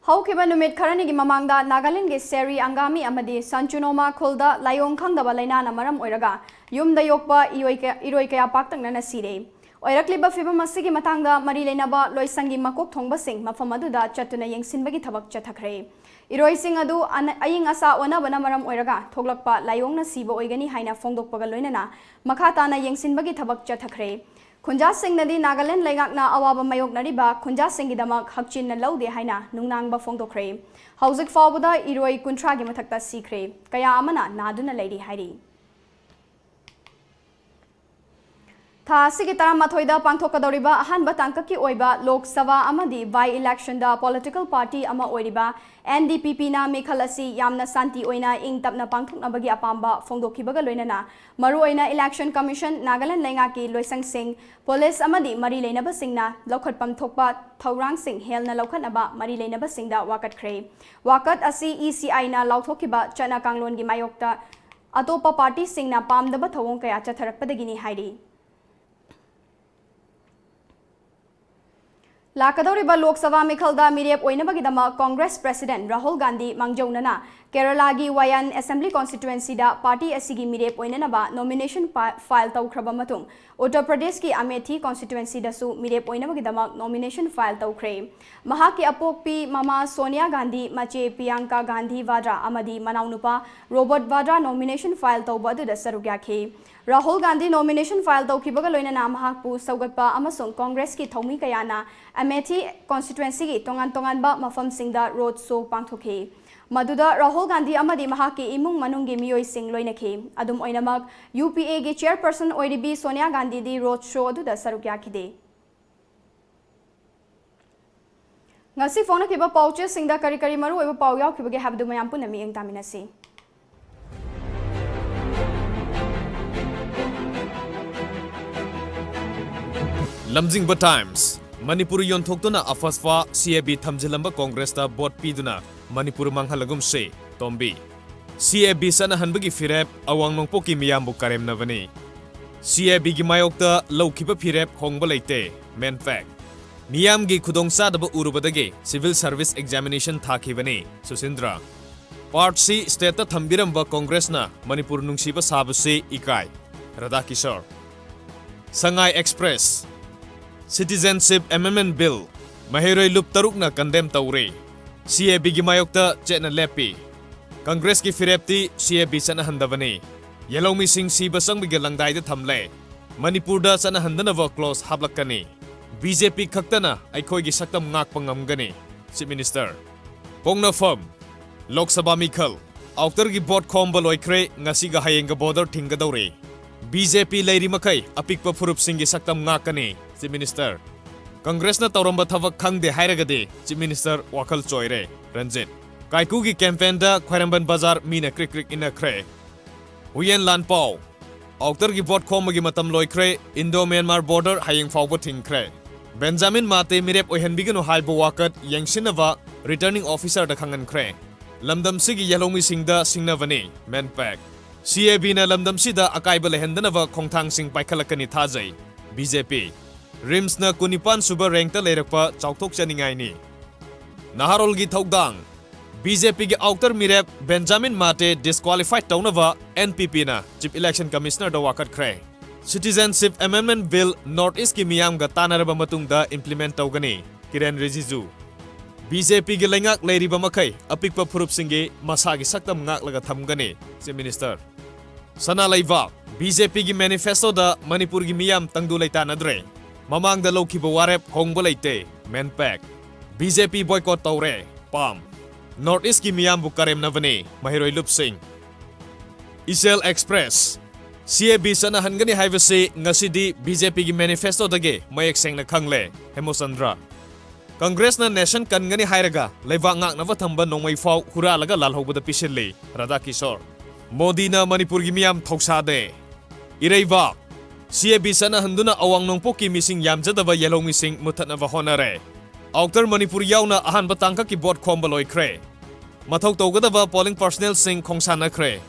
ꯍꯧꯈꯤꯕ ꯅꯨꯃꯤꯠ ꯈꯔꯅꯤꯒꯤ ꯃꯃꯥꯡꯗ ꯅꯥꯒꯥꯂꯦꯟꯒꯤ ꯁꯦꯔꯤ ꯑꯪꯒꯥꯃꯤ ꯑꯃꯗꯤ ꯁꯟꯆꯨꯅꯣꯃꯥ ꯈꯨꯜꯗ ꯂꯥꯏꯑꯣꯡ ꯈꯪꯗꯕ ꯂꯥꯏꯅꯥꯅ ꯃꯔꯝ ꯑꯣꯏꯔꯒ ꯌꯨꯝꯗ ꯌꯣꯛꯄ ꯏꯔꯣꯏ ꯀꯌꯥ, ꯏꯔꯣꯏ ꯀꯌꯥ ꯄꯥꯛꯇꯛꯅꯅ ꯁꯤꯔꯦ꯫ ꯑꯣꯏꯔꯛꯂꯤꯕ ꯐꯤꯚꯝ ꯑꯁꯤꯒꯤ ꯃꯇꯥꯡꯗ ꯃꯔꯤ ꯂꯩꯅꯕ ꯂꯣꯏꯁꯪꯒꯤ ꯃꯀꯣꯛ ꯊꯣꯡꯕꯁꯤꯡ ꯃꯐꯝ ꯑꯗꯨꯗ ꯆꯠꯇꯨꯅ ꯌꯦꯡꯁꯤꯟꯕꯒꯤ ꯊꯕꯛ ꯆꯠꯊꯈ꯭ꯔꯦ꯫ ꯏꯔꯣꯏꯁꯤꯡ ꯑꯗꯨ ꯑꯅ-, ꯑꯏꯪ ꯑꯁꯥ ꯑꯣꯟꯅꯕꯅ ꯃꯔꯝ ꯑꯣꯏꯔꯒ ꯊꯣꯛꯂꯛꯄ ꯂꯥꯏꯑꯣꯡꯅ ꯁꯤꯕ ꯑꯣꯏꯒꯅꯤ ꯍꯥꯏꯅ ꯐꯣꯡꯗꯣꯛꯄꯒ ꯂꯣꯏꯅꯅ ꯃꯈꯥ ꯇꯥꯅ ꯌꯦꯡꯁꯤꯟꯕꯒꯤ ꯊꯕꯛ ꯆꯠꯊꯈ꯭ꯔꯦ꯫ ꯈꯨꯟꯖꯥꯁꯤꯡꯅꯗꯤ ꯅꯥꯒꯥꯂꯦꯟ ꯂꯩꯉꯥꯛꯅ ꯑꯋꯥꯕ ꯃꯥꯌꯣꯛꯅꯔꯤꯕ ꯈꯨꯟꯖꯥꯁꯤꯡꯒꯤꯗꯃꯛ ꯍꯛꯆꯤꯟꯅ ꯂꯧꯗꯦ ꯍꯥꯏꯅ ꯅꯨꯡꯅꯥꯡꯕ ꯐꯣꯡꯗꯣꯛꯈ꯭ꯔꯦ꯫ ꯍꯧꯖꯤꯛ ꯐꯥꯎꯕꯗ ꯏꯔꯣꯏ ꯀꯨꯟꯊ꯭ꯔꯥꯒꯤ ꯃꯊꯛꯇ ꯁꯤꯈ꯭ꯔꯦ, ꯀꯌꯥ ꯑꯃꯅ ꯅꯥꯗꯨꯅ ꯂꯩꯔꯤ ꯍꯥꯏꯔꯤ꯫ ꯊꯥ ꯑꯁꯤꯒꯤ ꯇꯔꯥꯃꯥꯊꯣꯏꯗ ꯄꯥꯡꯊꯣꯛꯀꯗꯧꯔꯤꯕ ꯑꯍꯥꯟꯕ ꯇꯥꯡꯀꯛꯀꯤ ꯑꯣꯏꯕ ꯂꯣꯛ ꯁꯚꯥ ꯑꯃꯗꯤ by election the political party ꯑꯃ ꯑꯣꯏꯔꯤꯕ N D P P ꯅ ꯃꯤꯈꯜ ꯑꯁꯤ ꯌꯥꯝꯅ ꯁꯥꯟꯇꯤ ꯑꯣꯏꯅ ꯏꯪ ꯇꯞꯅ ꯄꯥꯡꯊꯣꯛꯅꯕꯒꯤ ꯑꯄꯥꯝꯕ ꯐꯣꯡꯗꯣꯛꯈꯤꯕꯒ ꯂꯣꯏꯅꯅ ꯃꯔꯨꯑꯣꯏꯅ election commission, ꯅꯥꯒꯥꯂꯦꯟ ꯂꯩꯉꯥꯛꯀꯤ ꯂꯣꯏꯁꯪꯁꯤꯡ, police ꯑꯃꯗꯤ ꯃꯔꯤ ꯂꯩꯅꯕꯁꯤꯡꯅ ꯂꯧꯈꯠꯐꯝ ꯊꯣꯛꯄ ꯊꯧꯔꯥꯡꯁꯤꯡ ꯍꯦꯟꯅ ꯂꯧꯈꯠꯅꯕ ꯃꯔꯤ ꯂꯩꯅꯕꯁꯤꯡꯗ ꯋꯥꯀꯠꯈ꯭ꯔꯦ꯫ ꯋꯥꯀꯠ ꯑꯁꯤ E C I ꯅ ꯂꯥꯎꯊꯣꯛꯈꯤꯕ ꯆꯠꯅ ꯀꯥꯡꯂꯣꯟꯒꯤ ꯃꯥꯌꯣꯛꯇ ꯑꯇꯣꯞꯄ party ꯁꯤꯡꯅ ꯄꯥꯝꯗꯕ ꯊꯧꯑꯣꯡ ꯀꯌꯥ ꯆꯠꯊꯔꯛꯄꯗꯒꯤꯅꯤ ꯍꯥꯏꯔꯤ꯫ ꯂꯥꯛꯀꯗꯧꯔꯤꯕ ꯂꯣꯛ ꯁꯚꯥ ꯃꯤꯈꯜꯗ ꯃꯤꯔꯦꯞ ꯑꯣꯏꯅꯕꯒꯤꯗꯃꯛ Congress President ꯔꯥꯍꯨꯜ ꯒꯥꯟꯙꯤ ꯃꯥꯡꯖꯧꯅꯅ ꯀꯦꯔꯂꯥꯒꯤ ꯋꯥꯌꯥꯟ Assembly Constituency ꯗ party ꯑꯁꯤꯒꯤ ꯃꯤꯔꯦꯞ ꯑꯣꯏꯅꯅꯕ nomination ꯄꯥ-, file ꯇꯧꯈ꯭ꯔꯕ ꯃꯇꯨꯡ, ꯎꯠꯇꯔ ꯄ꯭ꯔꯗꯦꯁꯀꯤ ꯑꯃꯦꯊꯤ Constituency ꯗꯁꯨ ꯃꯤꯔꯦꯞ ꯑꯣꯏꯅꯕꯒꯤꯗꯃꯛ nomination file ꯇꯧꯈ꯭ꯔꯦ꯫ ꯃꯍꯥꯛꯀꯤ ꯑꯄꯣꯛꯄꯤ ꯃꯃꯥ ꯁꯣꯅꯤꯌꯥ ꯒꯥꯟꯙꯤ, ꯃꯆꯦ ꯄꯤꯌꯥꯡꯀꯥ ꯒꯥꯟꯙꯤ ꯚꯥꯗ꯭ꯔꯥ ꯑꯃꯗꯤ ꯃꯅꯥꯎꯅꯨꯄꯥ ꯔꯣꯕꯔꯠ ꯚꯥꯗ꯭ꯔꯥ nomination file ꯇꯧꯕ ꯑꯗꯨꯗ ꯁꯔꯨꯛ ꯌꯥꯈꯤ꯫ ꯔꯥꯍꯨꯜ ꯒꯥꯟꯙꯤ nomination file ꯇꯧꯈꯤꯕꯒ ꯂꯣꯏꯅꯅ ꯃꯍꯥꯛꯄꯨ ꯁꯧꯒꯠꯄ ꯑꯃꯁꯨꯡ Congress ꯀꯤ ꯊꯧꯃꯤ ꯀꯌꯥꯅ ꯑꯃꯦꯊꯤ Constituency ꯒꯤ ꯇꯣꯉꯥꯟ ꯇꯣꯉꯥꯟꯕ ꯃꯐꯝꯁꯤꯡꯗ road show ꯄꯥꯡꯊꯣꯛꯈꯤ꯫ ꯃꯗꯨꯗ ꯔꯥꯍꯨꯜ ꯒꯥꯟꯙꯤ ꯑꯃꯗꯤ ꯃꯍꯥꯛꯀꯤ ꯏꯃꯨꯡ ꯃꯅꯨꯡꯒꯤ ꯃꯤꯑꯣꯏꯁꯤꯡ ꯂꯣꯏꯅꯈꯤ꯫ ꯑꯗꯨꯝ ꯑꯣꯏꯅꯃꯛ, U P A ꯒꯤ chairperson ꯑꯣꯏꯔꯤꯕꯤ ꯁꯣꯅꯤꯌꯥ ꯒꯥꯟꯙꯤꯗꯤ road show ꯑꯗꯨꯗ ꯁꯔꯨꯛ ꯌꯥꯈꯤꯗꯦ꯫ ꯉꯁꯤ ꯐꯣꯡꯅꯈꯤꯕ ꯄꯥꯎꯆꯦꯁꯤꯡꯗ ꯀꯔꯤ ꯀꯔꯤ ꯃꯔꯨꯑꯣꯏꯕ ꯄꯥꯎ ꯌꯥꯎꯈꯤꯕꯒꯦ ꯍꯥꯏꯕꯗꯨ ꯃꯌꯥꯝ ꯄꯨꯟꯅ ꯃꯤꯠꯌꯦꯡ ꯇꯥꯃꯤꯟꯅꯁꯤ꯫ ꯂꯝꯖꯤꯡꯕ Times꯫ ꯃꯅꯤꯄꯨꯔ ꯌꯣꯟꯊꯣꯛꯇꯨꯅ ꯑꯐꯁꯐꯥ C A B ꯊꯝꯖꯤꯜꯂꯝꯕ ꯀꯣꯡꯒ꯭ꯔꯦꯁꯇ ꯚꯣꯠ ꯄꯤꯗꯨꯅ ꯃꯅꯤꯄꯨꯔ ꯃꯥꯡꯍꯜꯂꯒꯨꯝꯁꯤ, ꯇꯣꯝꯕꯤ꯫ C A B ꯆꯠꯅꯍꯟꯕꯒꯤ ꯐꯤꯔꯦꯞ ꯑꯋꯥꯡ ꯅꯣꯡꯄꯣꯛꯀꯤ ꯃꯤꯌꯥꯝꯕꯨ ꯀꯔꯦꯝꯅꯕꯅꯤ꯫ ꯁꯤ ꯑꯦ ꯕꯤꯒꯤ ꯃꯥꯌꯣꯛꯇ ꯂꯧꯈꯤꯕ ꯐꯤꯔꯦꯞ ꯍꯣꯡꯕ ꯂꯩꯇꯦ, ꯃꯦꯟꯄꯦꯛ꯫ ꯃꯤꯌꯥꯝꯒꯤ ꯈꯨꯗꯣꯡꯆꯥꯗꯕ ꯎꯔꯨꯕꯗꯒꯤ civil service examination ꯊꯥꯈꯤꯕꯅꯤ, ꯁꯨꯁꯤꯟꯗ꯭ꯔ꯫ ꯄꯥꯔꯠꯁꯤ ꯁ꯭ꯇꯦꯠꯇ ꯊꯝꯕꯤꯔꯝꯕ ꯀꯣꯡꯒ꯭ꯔꯦꯁꯅ ꯃꯅꯤꯄꯨꯔ ꯅꯨꯡꯁꯤꯕ ꯁꯥꯕꯁꯤ ꯏꯀꯥꯏ, ꯔꯥꯙꯥꯀꯤꯁꯣꯔ꯫ ꯁꯉꯥꯏ ꯑꯦꯛꯁꯄ꯭ꯔꯦꯁ꯫ Citizenship Amendment Bill, ꯃꯍꯩꯔꯣꯏ ꯂꯨꯞ ꯇꯔꯨꯛꯅ ꯀꯟꯗꯦꯝ ꯇꯧꯔꯦ꯫ ꯁꯤ ꯑꯦ ꯕꯤꯒꯤ ꯃꯥꯌꯣꯛꯇ ꯆꯦꯠꯅ ꯂꯦꯞꯄꯤ꯫ ꯀꯪꯒ꯭ꯔꯦꯁꯀꯤ ꯐꯤꯔꯦꯞꯇꯤ ꯁꯤ ꯑꯦ ꯕꯤ ꯆꯠꯅꯍꯟꯗꯕꯅꯤ꯫ ꯌꯦꯜꯍꯧꯃꯤꯁꯤꯡ ꯁꯤꯕ ꯆꯪꯕꯒꯤ ꯂꯪꯗꯥꯏꯗ ꯊꯝꯂꯦ꯫ ꯃꯅꯤꯄꯨꯔꯗ ꯆꯠꯅꯍꯟꯗꯅꯕ ꯀ꯭ꯂꯣꯖ ꯍꯥꯞꯂꯛꯀꯅꯤ꯫ ꯕꯤ ꯖꯦ ꯄꯤ ꯈꯛꯇꯅ ꯑꯩꯈꯣꯏꯒꯤ ꯁꯛꯇꯝ ꯉꯥꯛꯄ ꯉꯝꯒꯅꯤ, ꯆꯤꯐ ꯃꯤꯅꯤꯁꯇꯔ꯫ ꯄꯣꯛꯅꯐꯝ꯫ ꯂꯣꯛ ꯁꯚꯥ ꯃꯤꯈꯜ꯫ ꯑꯥꯎꯇꯔꯒꯤ ꯚꯣꯠ ꯈꯣꯝꯕ ꯂꯣꯏꯈ꯭ꯔꯦ, ꯉꯁꯤꯒ ꯍꯌꯦꯡꯒ ꯕꯣꯔꯗꯔ ꯊꯤꯡꯒꯗꯧꯔꯦ꯫ ꯕꯤ ꯖꯦ ꯄꯤ ꯂꯩꯔꯤ ꯃꯈꯩ ꯑꯄꯤꯛꯄ ꯐꯨꯔꯨꯞꯁꯤꯡꯒꯤ ꯁꯛꯇꯝ ꯉꯥꯛꯀꯅꯤ, ꯆꯤꯐ ꯃꯤꯅꯤꯁꯇꯔ꯫ ꯀꯪꯒ꯭ꯔꯦꯁꯅ ꯇꯧꯔꯝꯕ ꯊꯕꯛ ꯈꯪꯗꯦ ꯍꯥꯏꯔꯒꯗꯤ ꯆꯤꯐ ꯃꯤꯅꯤꯁꯇꯔ ꯋꯥꯈꯜ ꯆꯣꯏꯔꯦ, ꯔꯟꯖꯤꯠ꯫ ꯀꯥꯏꯀꯨꯒꯤ ꯀꯦꯝꯄꯦꯟꯗ ꯈ꯭ꯋꯥꯏꯔꯝꯕꯟ ꯕꯖꯥꯔ ꯃꯤꯅ ꯀ꯭ꯔꯤꯛ ꯀ꯭ꯔꯤꯛ ꯏꯟꯅꯈ꯭ꯔꯦ꯫ ꯍꯨꯌꯦꯟ ꯂꯥꯟꯄꯥꯎ꯫ ꯑꯥꯎꯇꯔꯒꯤ ꯚꯣꯠ ꯈꯣꯝꯕꯒꯤ ꯃꯇꯝ ꯂꯣꯏꯈ꯭ꯔꯦ, ꯏꯟꯗꯣ ꯃ꯭ꯌꯥꯟꯃꯥꯔ ꯕꯣꯔꯗꯔ ꯍꯌꯦꯡ ꯐꯥꯎꯕ ꯊꯤꯡꯈ꯭ꯔꯦ꯫ ꯕꯦꯟꯖꯥꯃꯤꯟ ꯃꯥꯇꯦ ꯃꯤꯔꯦꯞ ꯑꯣꯏꯍꯟꯕꯤꯒꯅꯨ ꯍꯥꯏꯕ ꯋꯥꯀꯠ ꯌꯦꯡꯁꯤꯟꯅꯕ ꯔꯤꯇꯔꯅꯤꯡ ꯑꯣꯐꯤꯁꯔꯗ ꯈꯪꯍꯟꯈ꯭ꯔꯦ꯫ ꯂꯝꯗꯝꯁꯤꯒꯤ ꯌꯦꯜꯍꯧꯃꯤꯁꯤꯡꯗ ꯁꯤꯡꯅꯕꯅꯤ, ꯃꯦꯟꯄꯦꯛ꯫ ꯁꯤ ꯑꯦ ꯕꯤꯅ ꯂꯝꯗꯝꯁꯤꯗ ꯑꯀꯥꯏꯕ ꯂꯩꯍꯟꯗꯅꯕ ꯈꯣꯡꯊꯥꯡꯁꯤꯡ ꯄꯥꯏꯈꯠꯂꯛꯀꯅꯤ ꯊꯥꯖꯩ, ꯕꯤ ꯖꯦ ꯄꯤ꯫ ꯔꯤꯝꯁꯅ ꯀꯨꯟꯅꯤꯄꯥꯟ ꯁꯨꯕ ꯔꯦꯡꯛꯇ ꯂꯩꯔꯛꯄ ꯆꯥꯎꯊꯣꯛꯆꯅꯤꯡꯉꯥꯏꯅꯤ꯫ ꯅꯍꯥꯔꯣꯜꯒꯤ ꯊꯧꯗꯥꯡ꯫ ꯕꯤ ꯖꯦ ꯄꯤꯒꯤ ꯑꯥꯎꯇꯔ ꯃꯤꯔꯦꯞ ꯕꯦꯟꯖꯥꯃꯤꯟ ꯃꯥꯇꯦ ꯗꯤꯁꯀ꯭ꯋꯥꯂꯤꯐꯥꯏ ꯇꯧꯅꯕ ꯑꯦꯟ ꯄꯤ ꯄꯤꯅ ꯆꯤꯐ ꯏꯂꯦꯛꯁꯟ ꯀꯃꯤꯁꯅꯔꯗ ꯋꯥꯀꯠꯈ꯭ꯔꯦ꯫ Citizenship Amendment Bill ꯅꯣꯔꯠ ꯏꯁꯀꯤ ꯃꯤꯌꯥꯝꯒ ꯇꯥꯟꯅꯔꯕ ꯃꯇꯨꯡꯗ ꯏꯝꯄ꯭ꯂꯤꯃꯦꯟ ꯇꯧꯒꯅꯤ, ꯀꯤꯔꯦꯟ ꯔꯤꯖꯤꯖꯨ꯫ ꯕꯤ ꯖꯦ ꯄꯤꯒꯤ ꯂꯩꯉꯥꯛ ꯂꯩꯔꯤꯕ ꯃꯈꯩ ꯑꯄꯤꯛꯄ ꯐꯨꯔꯨꯞꯁꯤꯡꯒꯤ ꯃꯁꯥꯒꯤ ꯁꯛꯇꯝ ꯉꯥꯛꯂꯒ ꯊꯝꯒꯅꯤ, ꯆꯤꯐ ꯃꯤꯅꯤꯁꯇꯔ꯫ ꯁꯅꯥ ꯂꯩꯕꯥꯛ꯫ ꯕꯤ ꯖꯦ ꯄꯤꯒꯤ ꯃꯦꯅꯤꯐꯦꯁꯇꯣꯗ ꯃꯅꯤꯄꯨꯔꯒꯤ ꯃꯤꯌꯥꯝ ꯇꯪꯗꯨ ꯂꯩꯇꯥꯅꯗ꯭ꯔꯦ꯫ ꯃꯃꯥꯡꯗ ꯂꯧꯈꯤꯕ ꯋꯥꯔꯦꯞ ꯍꯣꯡꯕ ꯂꯩꯇꯦ, ꯃꯦꯟꯄꯦꯛ꯫ ꯕꯤ ꯖꯦ ꯄꯤ ꯕꯣꯏꯀꯣꯠ ꯇꯧꯔꯦ, ꯄꯥꯝ꯫ ꯅꯣꯔꯠ ꯏꯁꯀꯤ ꯃꯤꯌꯥꯝꯕꯨ ꯀꯔꯦꯝꯅꯕꯅꯤ, ꯃꯍꯩꯔꯣꯏ ꯂꯨꯞꯁꯤꯡ꯫ ꯏꯆꯦꯜ ꯑꯦꯛꯁꯄ꯭ꯔꯦꯁ꯫ ꯁꯤ ꯑꯦ ꯕꯤ ꯆꯠꯅꯍꯟꯒꯅꯤ ꯍꯥꯏꯕꯁꯤ ꯉꯁꯤꯗꯤ ꯕꯤ ꯖꯦ ꯄꯤꯒꯤ ꯃꯦꯅꯤꯐꯦꯁꯇꯣꯗꯒꯤ ꯃꯌꯦꯛ ꯁꯦꯡꯅ ꯈꯪꯂꯦ, ꯍꯦꯃꯆꯟꯗ꯭ꯔ꯫ ꯀꯪꯒ꯭ꯔꯦꯁꯅ ꯅꯦꯁꯟ ꯀꯟꯒꯅꯤ ꯍꯥꯏꯔꯒ ꯂꯩꯕꯥꯛ ꯉꯥꯛꯅꯕ ꯊꯝꯕ ꯅꯣꯡꯃꯩ ꯐꯥꯎ ꯍꯨꯔꯥꯜꯂꯒ ꯂꯥꯜꯍꯧꯕꯗ ꯄꯤꯁꯤꯜꯂꯤ, ꯔꯥꯙꯥꯀꯤꯁꯣꯔ꯫ ꯃꯣꯗꯤꯅ ꯃꯅꯤꯄꯨꯔꯒꯤ ꯃꯤꯌꯥꯝ ꯊꯧꯁꯥꯗꯦ꯫ ꯏꯔꯩꯕꯥꯛ꯫ ꯁꯤ ꯑꯦ ꯕꯤ ꯆꯠꯅꯍꯟꯗꯨꯅ ꯑꯋꯥꯡ ꯅꯣꯡꯄꯣꯛꯀꯤ ꯃꯤꯁꯤꯡ ꯌꯥꯝꯖꯗꯕ ꯌꯦꯜꯍꯧꯃꯤꯁꯤꯡ ꯃꯨꯠꯊꯠꯅꯕ ꯍꯣꯠꯅꯔꯦ꯫ ꯑꯥꯎꯇꯔ ꯃꯅꯤꯄꯨꯔ ꯌꯥꯎꯅ ꯑꯍꯥꯟꯕ ꯇꯥꯡꯀꯛꯀꯤ ꯚꯣꯠ ꯈꯣꯝꯕ ꯂꯣꯏꯈ꯭ꯔꯦ꯫ ꯃꯊꯧ ꯇꯧꯒꯗꯕ ꯄꯣꯂꯤꯡ ꯄꯔꯁꯅꯦꯜꯁꯤꯡ ꯈꯣꯡꯁꯥꯟꯅꯈ꯭ꯔꯦ꯫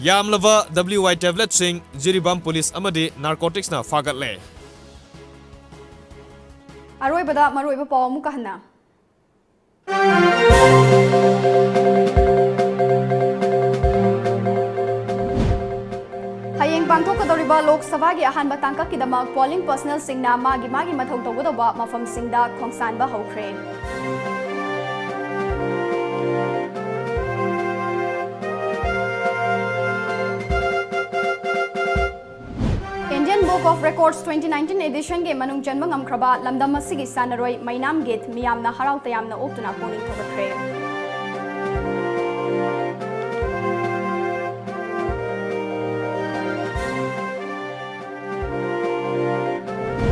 ꯌꯥꯝꯂꯕ W Y tabletꯁꯤꯡ ꯖꯤꯔꯤꯕꯥꯝ ꯄꯨꯂꯤꯁ ꯑꯃꯗꯤ ꯅꯥꯔꯀꯣꯇꯤꯛꯁꯅ ꯐꯥꯒꯠꯂꯦ꯫ ꯑꯔꯣꯏꯕꯗ ꯃꯔꯨꯑꯣꯏꯕ ꯄꯥꯎ ꯑꯃꯨꯛꯀ ꯍꯟꯅ꯫ ꯍꯌꯦꯡ ꯄꯥꯡꯊꯣꯛꯀꯗꯧꯔꯤꯕ ꯂꯣꯛ ꯁꯚꯥꯒꯤ ꯑꯍꯥꯟꯕ ꯇꯥꯡꯀꯛꯀꯤꯗꯃꯛ polling personnelꯁꯤꯡꯅ ꯃꯥꯒꯤ ꯃꯥꯒꯤ ꯃꯊꯧ ꯇꯧꯒꯗꯧꯕ ꯃꯐꯝꯁꯤꯡꯗ ꯈꯣꯡꯁꯥꯟꯕ ꯍꯧꯈ꯭ꯔꯦ꯫ Indian Book of Records twenty nineteen editionꯒꯤ ꯃꯅꯨꯡ ꯆꯟꯕ ꯉꯝꯈ꯭ꯔꯕ ꯂꯝꯗꯝ ꯑꯁꯤꯒꯤ ꯁꯥꯟꯅꯔꯣꯏ ꯃꯩꯅꯥꯝ ꯒꯤꯠ ꯃꯤꯌꯥꯝꯅ ꯍꯔꯥꯎ ꯇꯌꯥꯝꯅ ꯑꯣꯛꯇꯨꯅ ꯄꯨꯛꯅꯤꯡ ꯊꯧꯒꯠꯈ꯭ꯔꯦ꯫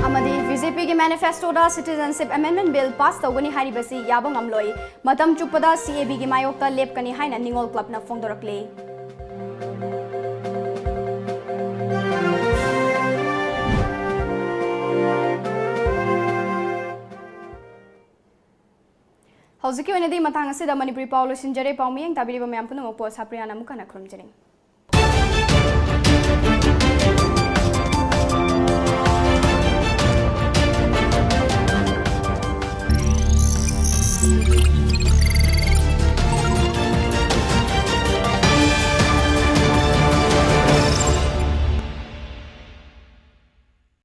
ꯑꯃꯗꯤ BJPꯒꯤ manifestoꯗ Citizenship Amendment Bill pass ꯇꯧꯒꯅꯤ ꯍꯥꯏꯔꯤꯕꯁꯤ ꯌꯥꯕ ꯉꯝꯂꯣꯏ, ꯃꯇꯝ ꯆꯨꯞꯄꯗ CABꯒꯤ ꯃꯥꯌꯣꯛꯇ ꯂꯦꯞꯀꯅꯤ ꯍꯥꯏꯅ ꯅꯤꯉꯣꯜ ꯀ꯭ꯂꯕꯅ ꯐꯣꯡꯗꯣꯔꯛꯂꯤ꯫ ꯍꯧꯖꯤꯛꯀꯤ ꯑꯣꯏꯅꯗꯤ ꯃꯇꯥꯡ ꯑꯁꯤꯗ ꯃꯅꯤꯄꯨꯔꯤ ꯄꯥꯎ ꯂꯣꯏꯁꯤꯟꯖꯔꯦ꯫ ꯄꯥꯎ ꯃꯤꯠꯌꯦꯡ ꯇꯥꯕꯤꯔꯤꯕ ꯃꯌꯥꯝ ꯄꯨꯝꯅꯃꯛꯄꯨ ꯁꯥꯄ꯭ꯔꯤꯌꯥꯅ ꯑꯃꯨꯛ ꯍꯟꯅ ꯈꯨꯔꯨꯝꯖꯔꯤ꯫